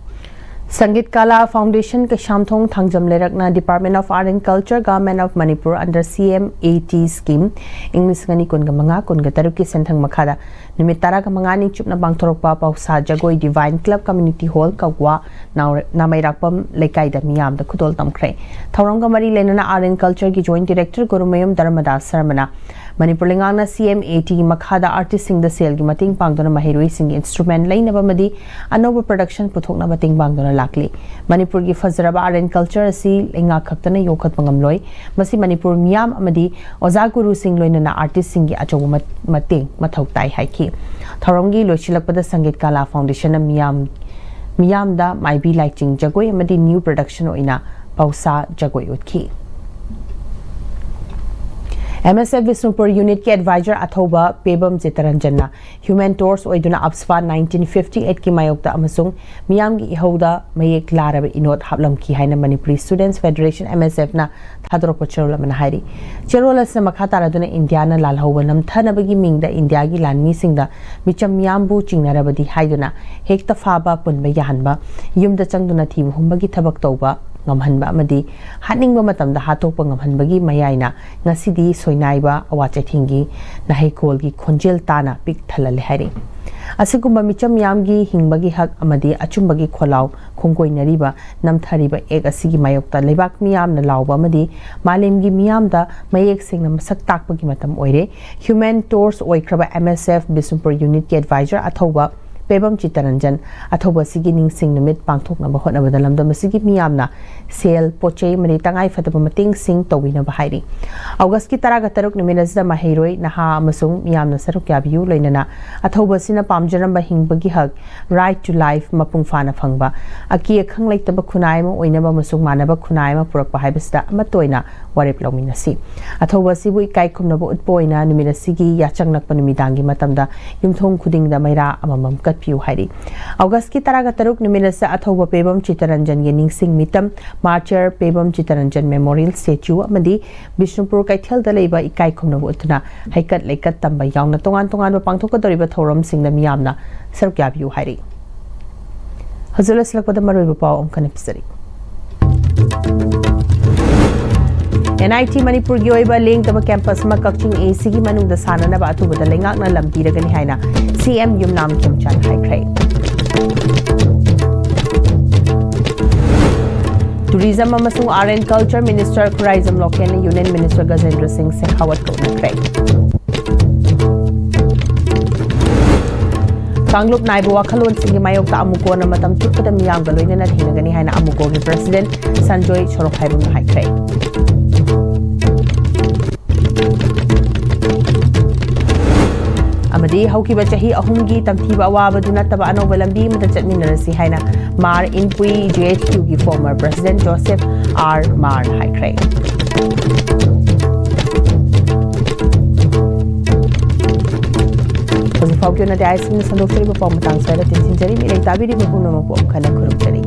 ꯁꯪꯒꯤꯠ ꯀꯂꯥ ꯐꯥꯎꯟꯗꯦꯁꯟ ꯀꯩꯁꯥꯝꯊꯣꯡ ꯊꯥꯡꯖꯝ ꯂꯩꯔꯛꯅ Department of Art and Culture, Government of Manipur under C M A T scheme, ꯏꯪ ꯂꯤꯁꯤꯡ ꯑꯅꯤ ꯀꯨꯟꯒ ꯃꯉꯥ ꯀꯨꯟꯒ ꯇꯔꯨꯛꯀꯤ ꯁꯦꯟꯊꯪ ꯃꯈꯥꯗ ꯅꯨꯃꯤꯠ ꯇꯔꯥꯒ ꯃꯉꯥꯅꯤ ꯆꯨꯞꯅ ꯄꯥꯡꯊꯣꯔꯛꯄ ꯄꯧꯁꯥ ꯖꯒꯣꯏ Divine Club Community Hall ꯀꯒ꯭ꯋꯥ ꯅꯥꯎꯔ-, ꯅꯥꯃꯩꯔꯥꯛꯄꯝ ꯂꯩꯀꯥꯏꯗ ꯃꯤꯌꯥꯝꯗ ꯈꯨꯗꯣꯜ ꯇꯝꯈ꯭ꯔꯦ꯫ ꯊꯧꯔꯝꯒ ꯃꯔꯤ ꯂꯩꯅꯅ Art and Culture ꯒꯤ Joint Director ꯒꯨꯔꯨꯃꯌꯨꯝ ꯙꯔꯃꯗꯥꯁ ꯁꯔꯃꯅ ꯃꯅꯤꯄꯨꯔ ꯂꯩꯉꯥꯛꯅ C M A T ꯒꯤ ꯃꯈꯥꯗ artist ꯁꯤꯡꯗ ꯁꯦꯜꯒꯤ ꯃꯇꯦꯡ ꯄꯥꯡꯗꯨꯅ ꯃꯍꯩꯔꯣꯏꯁꯤꯡꯒꯤ instrument ꯂꯩꯅꯕ ꯑꯃꯗꯤ ꯑꯅꯧꯕ production ꯄꯨꯊꯣꯛꯅꯕ ꯃꯇꯦꯡ ꯄꯥꯡꯗꯨꯅ ꯂꯥꯛꯂꯤ꯫ ꯃꯅꯤꯄꯨꯔꯒꯤ ꯐꯖꯔꯕ Art and Culture ꯑꯁꯤ ꯂꯩꯉꯥꯛ ꯈꯛꯇꯅ ꯌꯣꯛꯈꯠꯄ ꯉꯝꯂꯣꯏ꯫ ꯃꯁꯤ ꯃꯅꯤꯄꯨꯔ ꯃꯤꯌꯥꯝ ꯑꯃꯗꯤ ꯑꯣꯖꯥ ꯒꯨꯔꯨꯁꯤꯡ ꯂꯣꯏꯅꯅ artist ꯁꯤꯡꯒꯤ ꯑꯆꯧꯕ ꯃꯠ-, ꯃꯇꯦꯡ ꯃꯊꯧ ꯇꯥꯏ ꯍꯥꯏꯈꯤ꯫ ꯊꯧꯔꯝꯒꯤ ꯂꯣꯏꯁꯤꯜꯂꯛꯄꯗ Sangeet Kala Foundation ꯅ ꯃꯤꯌꯥꯝ, ꯃꯤꯌꯥꯝꯗ ꯃꯥꯏꯕꯤ ꯂꯥꯏꯆꯤꯡ ꯖꯒꯣꯏ ꯑꯃꯗꯤ new production ꯑꯣꯏꯅ ꯄꯧꯁꯥ ꯖꯒꯣꯏ ꯎꯠꯈꯤ꯫ M S F Bishnupur unit ꯀꯤ advisor ꯑꯊꯧꯕ ꯄꯦꯕꯝ ꯆꯤꯠꯇꯔꯟꯖꯟꯅ Human Torch ꯑꯣꯏꯗꯨꯅ AFSPA nineteen fifty eight ꯀꯤ ꯃꯥꯌꯣꯛꯇ ꯑꯃꯁꯨꯡ ꯃꯤꯌꯥꯝꯒꯤ ꯏꯍꯧꯗ ꯃꯌꯦꯛ ꯂꯥꯔꯕ ꯏꯅꯣꯠ ꯍꯥꯞꯂꯝꯈꯤ ꯍꯥꯏꯅ Manipuri Students Federation, M S F ꯅ ꯊꯥꯗꯣꯔꯛꯄ ꯆꯦꯔꯣꯜ ꯑꯃꯅ ꯍꯥꯏꯔꯤ꯫ ꯆꯦꯔꯣꯜ ꯑꯁꯤꯅ ꯃꯈꯥ ꯇꯥꯔꯗꯨꯅ ꯏꯟꯗꯤꯌꯥꯅ ꯂꯥꯜꯍꯧꯕ ꯅꯝꯊꯅꯕꯒꯤ ꯃꯤꯡꯗ ꯏꯟꯗꯤꯌꯥꯒꯤ ꯂꯥꯟꯃꯤꯁꯤꯡꯗ ꯃꯤꯆꯝ ꯃꯤꯌꯥꯝꯕꯨ ꯆꯤꯡꯅꯔꯕꯗꯤ ꯍꯥꯏꯗꯨꯅ ꯍꯦꯛꯇ ꯐꯥꯕ, ꯄꯨꯟꯕ ꯌꯥꯍꯟꯕ, ꯌꯨꯝꯗ ꯆꯪꯗꯨꯅ ꯊꯤꯕ ꯍꯨꯝꯕꯒꯤ ꯊꯕꯛ ꯇꯧꯕ ꯉꯝꯍꯟꯕ ꯑꯃꯗꯤ ꯍꯥꯠꯅꯤꯡꯕ ꯃꯇꯝꯗ ꯍꯥꯠꯇꯣꯛꯄ ꯉꯝꯍꯟꯕꯒꯤ ꯃꯌꯥꯏꯅ ꯉꯁꯤꯗꯤ ꯁꯣꯏꯅꯥꯏꯕ ꯑꯋꯥ ꯆꯩꯊꯦꯡꯒꯤ ꯅꯥꯍꯩꯀꯣꯜꯒꯤ ꯈꯣꯟꯖꯦꯜ ꯇꯥꯅ ꯄꯤꯛ ꯊꯜꯍꯜꯂꯦ ꯍꯥꯏꯔꯤ꯫ ꯑꯁꯤꯒꯨꯝꯕ ꯃꯤꯆꯝ ꯃꯤꯌꯥꯝꯒꯤ ꯍꯤꯡꯕꯒꯤ ꯍꯛ ꯑꯃꯗꯤ ꯑꯆꯨꯝꯕꯒꯤ ꯈꯣꯜꯂꯥꯎ ꯈꯣꯡꯒꯣꯏꯅꯔꯤꯕ, ꯅꯝꯊꯔꯤꯕ act ꯑꯁꯤꯒꯤ ꯃꯥꯌꯣꯛꯇ ꯂꯩꯕꯥꯛ ꯃꯤꯌꯥꯝꯅ ꯂꯥꯎꯕ ꯑꯃꯗꯤ ꯃꯥꯂꯦꯝꯒꯤ ꯃꯤꯌꯥꯝꯗ ꯃꯌꯦꯛ ꯁꯦꯡꯅ ꯃꯁꯛ ꯇꯥꯛꯄꯒꯤ ꯃꯇꯝ ꯑꯣꯏꯔꯦ꯫ Human Torch ꯑꯣꯏꯈ꯭ꯔꯕ M S F Bishnupur unit ꯀꯤ advisor ꯑꯊꯧꯕ ꯄꯦꯕꯝ ꯆꯤꯠꯇꯔꯟꯖꯟ ꯑꯊꯧꯕ ꯑꯁꯤꯒꯤ ꯅꯤꯡꯁꯤꯡ ꯅꯨꯃꯤꯠ ꯄꯥꯡꯊꯣꯛꯅꯕ ꯍꯣꯠꯅꯕꯗ ꯂꯝꯗꯝ ꯑꯁꯤꯒꯤ ꯃꯤꯌꯥꯝꯅ ꯁꯦꯜ, ꯄꯣꯠ ꯆꯩ ꯑꯃꯗꯤ ꯇꯉꯥꯏ ꯐꯗꯕ ꯃꯇꯦꯡꯁꯤꯡ ꯇꯧꯕꯤꯅꯕ ꯍꯥꯏꯔꯤ꯫ ꯑꯣꯒꯁꯀꯤ ꯇꯔꯥꯒ ꯇꯔꯨꯛ ꯅꯨꯃꯤꯠ ꯑꯁꯤꯗ ꯃꯍꯩꯔꯣꯏ, ꯅꯍꯥ ꯑꯃꯁꯨꯡ ꯃꯤꯌꯥꯝꯅ ꯁꯔꯨꯛ ꯌꯥꯕꯤꯌꯨ, ꯂꯣꯏꯅꯅ ꯑꯊꯧꯕ ꯑꯁꯤꯅ ꯄꯥꯝꯖꯔꯝꯕ ꯍꯤꯡꯕꯒꯤ ꯍꯛ, right to life, ꯃꯄꯨꯡ ꯐꯥꯅ ꯐꯪꯕ, ꯑꯀꯤ ꯑꯈꯪ ꯂꯩꯇꯕ ꯈꯨꯟꯅꯥꯏ ꯑꯃ ꯑꯣꯏꯅꯕ ꯑꯃꯁꯨꯡ ꯃꯥꯟꯅꯕ ꯈꯨꯟꯅꯥꯏ ꯑꯃ ꯄꯨꯔꯛꯄ ꯍꯥꯏꯕꯁꯤꯗ ꯑꯃꯠꯇ ꯑꯣꯏꯅ ꯋꯥꯔꯦꯞ ꯂꯧꯃꯤꯟꯅꯁꯤ꯫ ꯑꯊꯧꯕ ꯑꯁꯤꯕꯨ ꯏꯀꯥꯏ ꯈꯨꯝꯅꯕ ꯎꯠꯄ ꯑꯣꯏꯅ ꯅꯨꯃꯤꯠ ꯑꯁꯤꯒꯤ ꯌꯥꯆꯪꯂꯛꯄ ꯅꯨꯃꯤꯗꯥꯡꯒꯤ ꯃꯇꯝꯗ ꯌꯨꯝꯊꯣꯡ ꯈꯨꯗꯤꯡꯗ ꯃꯩꯔꯥ ꯑꯃꯃꯝ ꯀꯠꯄꯤꯌꯨ ꯍꯥꯏꯔꯤ꯫ ꯑꯣꯒꯁꯀꯤ ꯇꯔꯥꯒ ꯇꯔꯨꯛ ꯅꯨꯃꯤꯠ ꯑꯁꯤꯗ ꯑꯊꯧꯕ ꯄꯦꯕꯝ ꯆꯤꯠꯇꯔꯟꯖꯟꯒꯤ ꯅꯤꯡꯁꯤꯡ ꯃꯤꯇꯝ, Martyr Pebam Chittaranjan Memorial Statue ꯑꯃꯗꯤ ꯕꯤꯁꯅꯨꯄꯨꯔ ꯀꯩꯊꯦꯜꯗ ꯂꯩꯕ ꯏꯀꯥꯏ ꯈꯨꯝꯅꯕ ꯎꯠꯇꯨꯅ ꯍꯩꯀꯠ ꯂꯩꯀꯠ ꯇꯝꯕ ꯌꯥꯎꯅ ꯇꯣꯉꯥꯟ ꯇꯣꯉꯥꯟꯕ ꯄꯥꯡꯊꯣꯛꯀꯗꯧꯔꯤꯕ ꯊꯧꯔꯝꯁꯤꯡꯗ ꯃꯤꯌꯥꯝꯅ ꯁꯔꯨꯛ ꯌꯥꯕꯤꯌꯨ ꯍꯥꯏꯔꯤ꯫ ꯍꯧꯖꯤꯛ ꯂꯣꯏꯁꯤꯜꯂꯛꯄꯗ ꯃꯔꯨꯑꯣꯏꯕ ꯄꯥꯎ ꯑꯃꯨꯛ ꯍꯟꯅ ꯄꯤꯖꯔꯤ꯫ ꯑꯦꯟ ꯑꯥꯏ ꯇꯤ ꯃꯅꯤꯄꯨꯔꯒꯤ ꯑꯣꯏꯕ ꯂꯦꯡꯗꯕ ꯀꯦꯝꯄꯁ ꯑꯃ ꯀꯛꯆꯤꯡ ꯑꯦ ꯁꯤꯒꯤ ꯃꯅꯨꯡꯗ ꯁꯥꯅꯅꯕ ꯑꯊꯨꯕꯗ ꯂꯩꯉꯥꯛꯅ ꯂꯝ ꯄꯤꯔꯒꯅꯤ ꯍꯥꯏꯅ ꯁꯤ ꯑꯦꯝ ꯌꯨꯝꯅꯥꯝ ꯈꯦꯝꯆꯥꯟ ꯍꯥꯏꯈ꯭ꯔꯦ꯫ ꯇꯨꯔꯤꯖꯝ ꯑꯃꯁꯨꯡ art and culture minister Khuraijam ꯂꯣꯀꯦꯟꯅ ꯌꯨꯅꯤꯌꯟ ꯃꯤꯅꯤꯁꯇꯔ ꯒꯖꯦꯟꯗ꯭ꯔ ꯁꯤꯡ ꯁꯦꯈꯥꯋꯠꯀ ꯎꯅꯈ꯭ꯔꯦ꯫ ꯀꯥꯡꯂꯨꯞ ꯅꯥꯏꯕ ꯋꯥꯈꯜꯂꯣꯟꯁꯤꯡꯒꯤ ꯃꯥꯌꯣꯛꯇ ꯑꯃꯨꯀꯣꯅ ꯃꯇꯝ ꯆꯨꯞꯄꯗ ꯃꯤꯌꯥꯝꯒ ꯂꯣꯏꯅꯅ ꯊꯦꯡꯅꯒꯅꯤ ꯍꯥꯏꯅ ꯑꯃꯨꯀꯣꯒꯤ ꯄ꯭ꯔꯁꯤꯗꯦꯟꯠ ꯁꯟꯖꯣꯏ ꯁꯣꯔꯣꯛꯈꯥꯏꯕꯝꯅ ꯍꯥꯏꯈ꯭ꯔꯦ꯫ ꯑꯃꯗꯤ ꯍꯧꯈꯤꯕ ꯆꯍꯤ ꯑꯍꯨꯝꯒꯤ ꯇꯝꯊꯤꯕ ꯑꯋꯥꯕꯗꯨ ꯅꯠꯇꯕ ꯑꯅꯧꯕ ꯂꯝꯕꯤ ꯑꯃꯗ ꯆꯠꯃꯤꯟꯅꯔꯁꯤ ꯍꯥꯏꯅ ꯃꯥꯔ ꯏꯟꯄꯨꯏ ꯖꯦ ꯑꯩꯆ ꯀ꯭ꯌꯨꯒꯤ ꯐꯣꯔꯃꯔ ꯄ꯭ꯔꯁꯤꯗꯦꯟꯠ ꯖꯣꯁꯦꯐ ꯑꯥꯔ ꯃꯥꯔꯅ ꯍꯥꯏꯈ꯭ꯔꯦ꯫ ꯍꯧꯖꯤꯛ ꯐꯥꯎꯒꯤ ꯑꯣꯏꯅꯗꯤ ꯑꯥꯏ ꯑꯦꯁ ꯁꯤꯅ ꯁꯟꯗꯣꯛꯆꯔꯤꯕ ꯄꯥꯎ ꯃꯇꯥꯡ ꯁ꯭ꯋꯥꯏꯗ ꯇꯦꯟꯁꯤꯟꯖꯔꯤ꯫ ꯃꯤꯔꯦꯞ ꯇꯥꯕꯤꯔꯤꯕ ꯄꯨꯝꯅꯃꯛꯄꯨ ꯑꯃꯨꯛ ꯍꯟꯅ ꯈꯨꯔꯨꯝꯖꯔꯤ꯫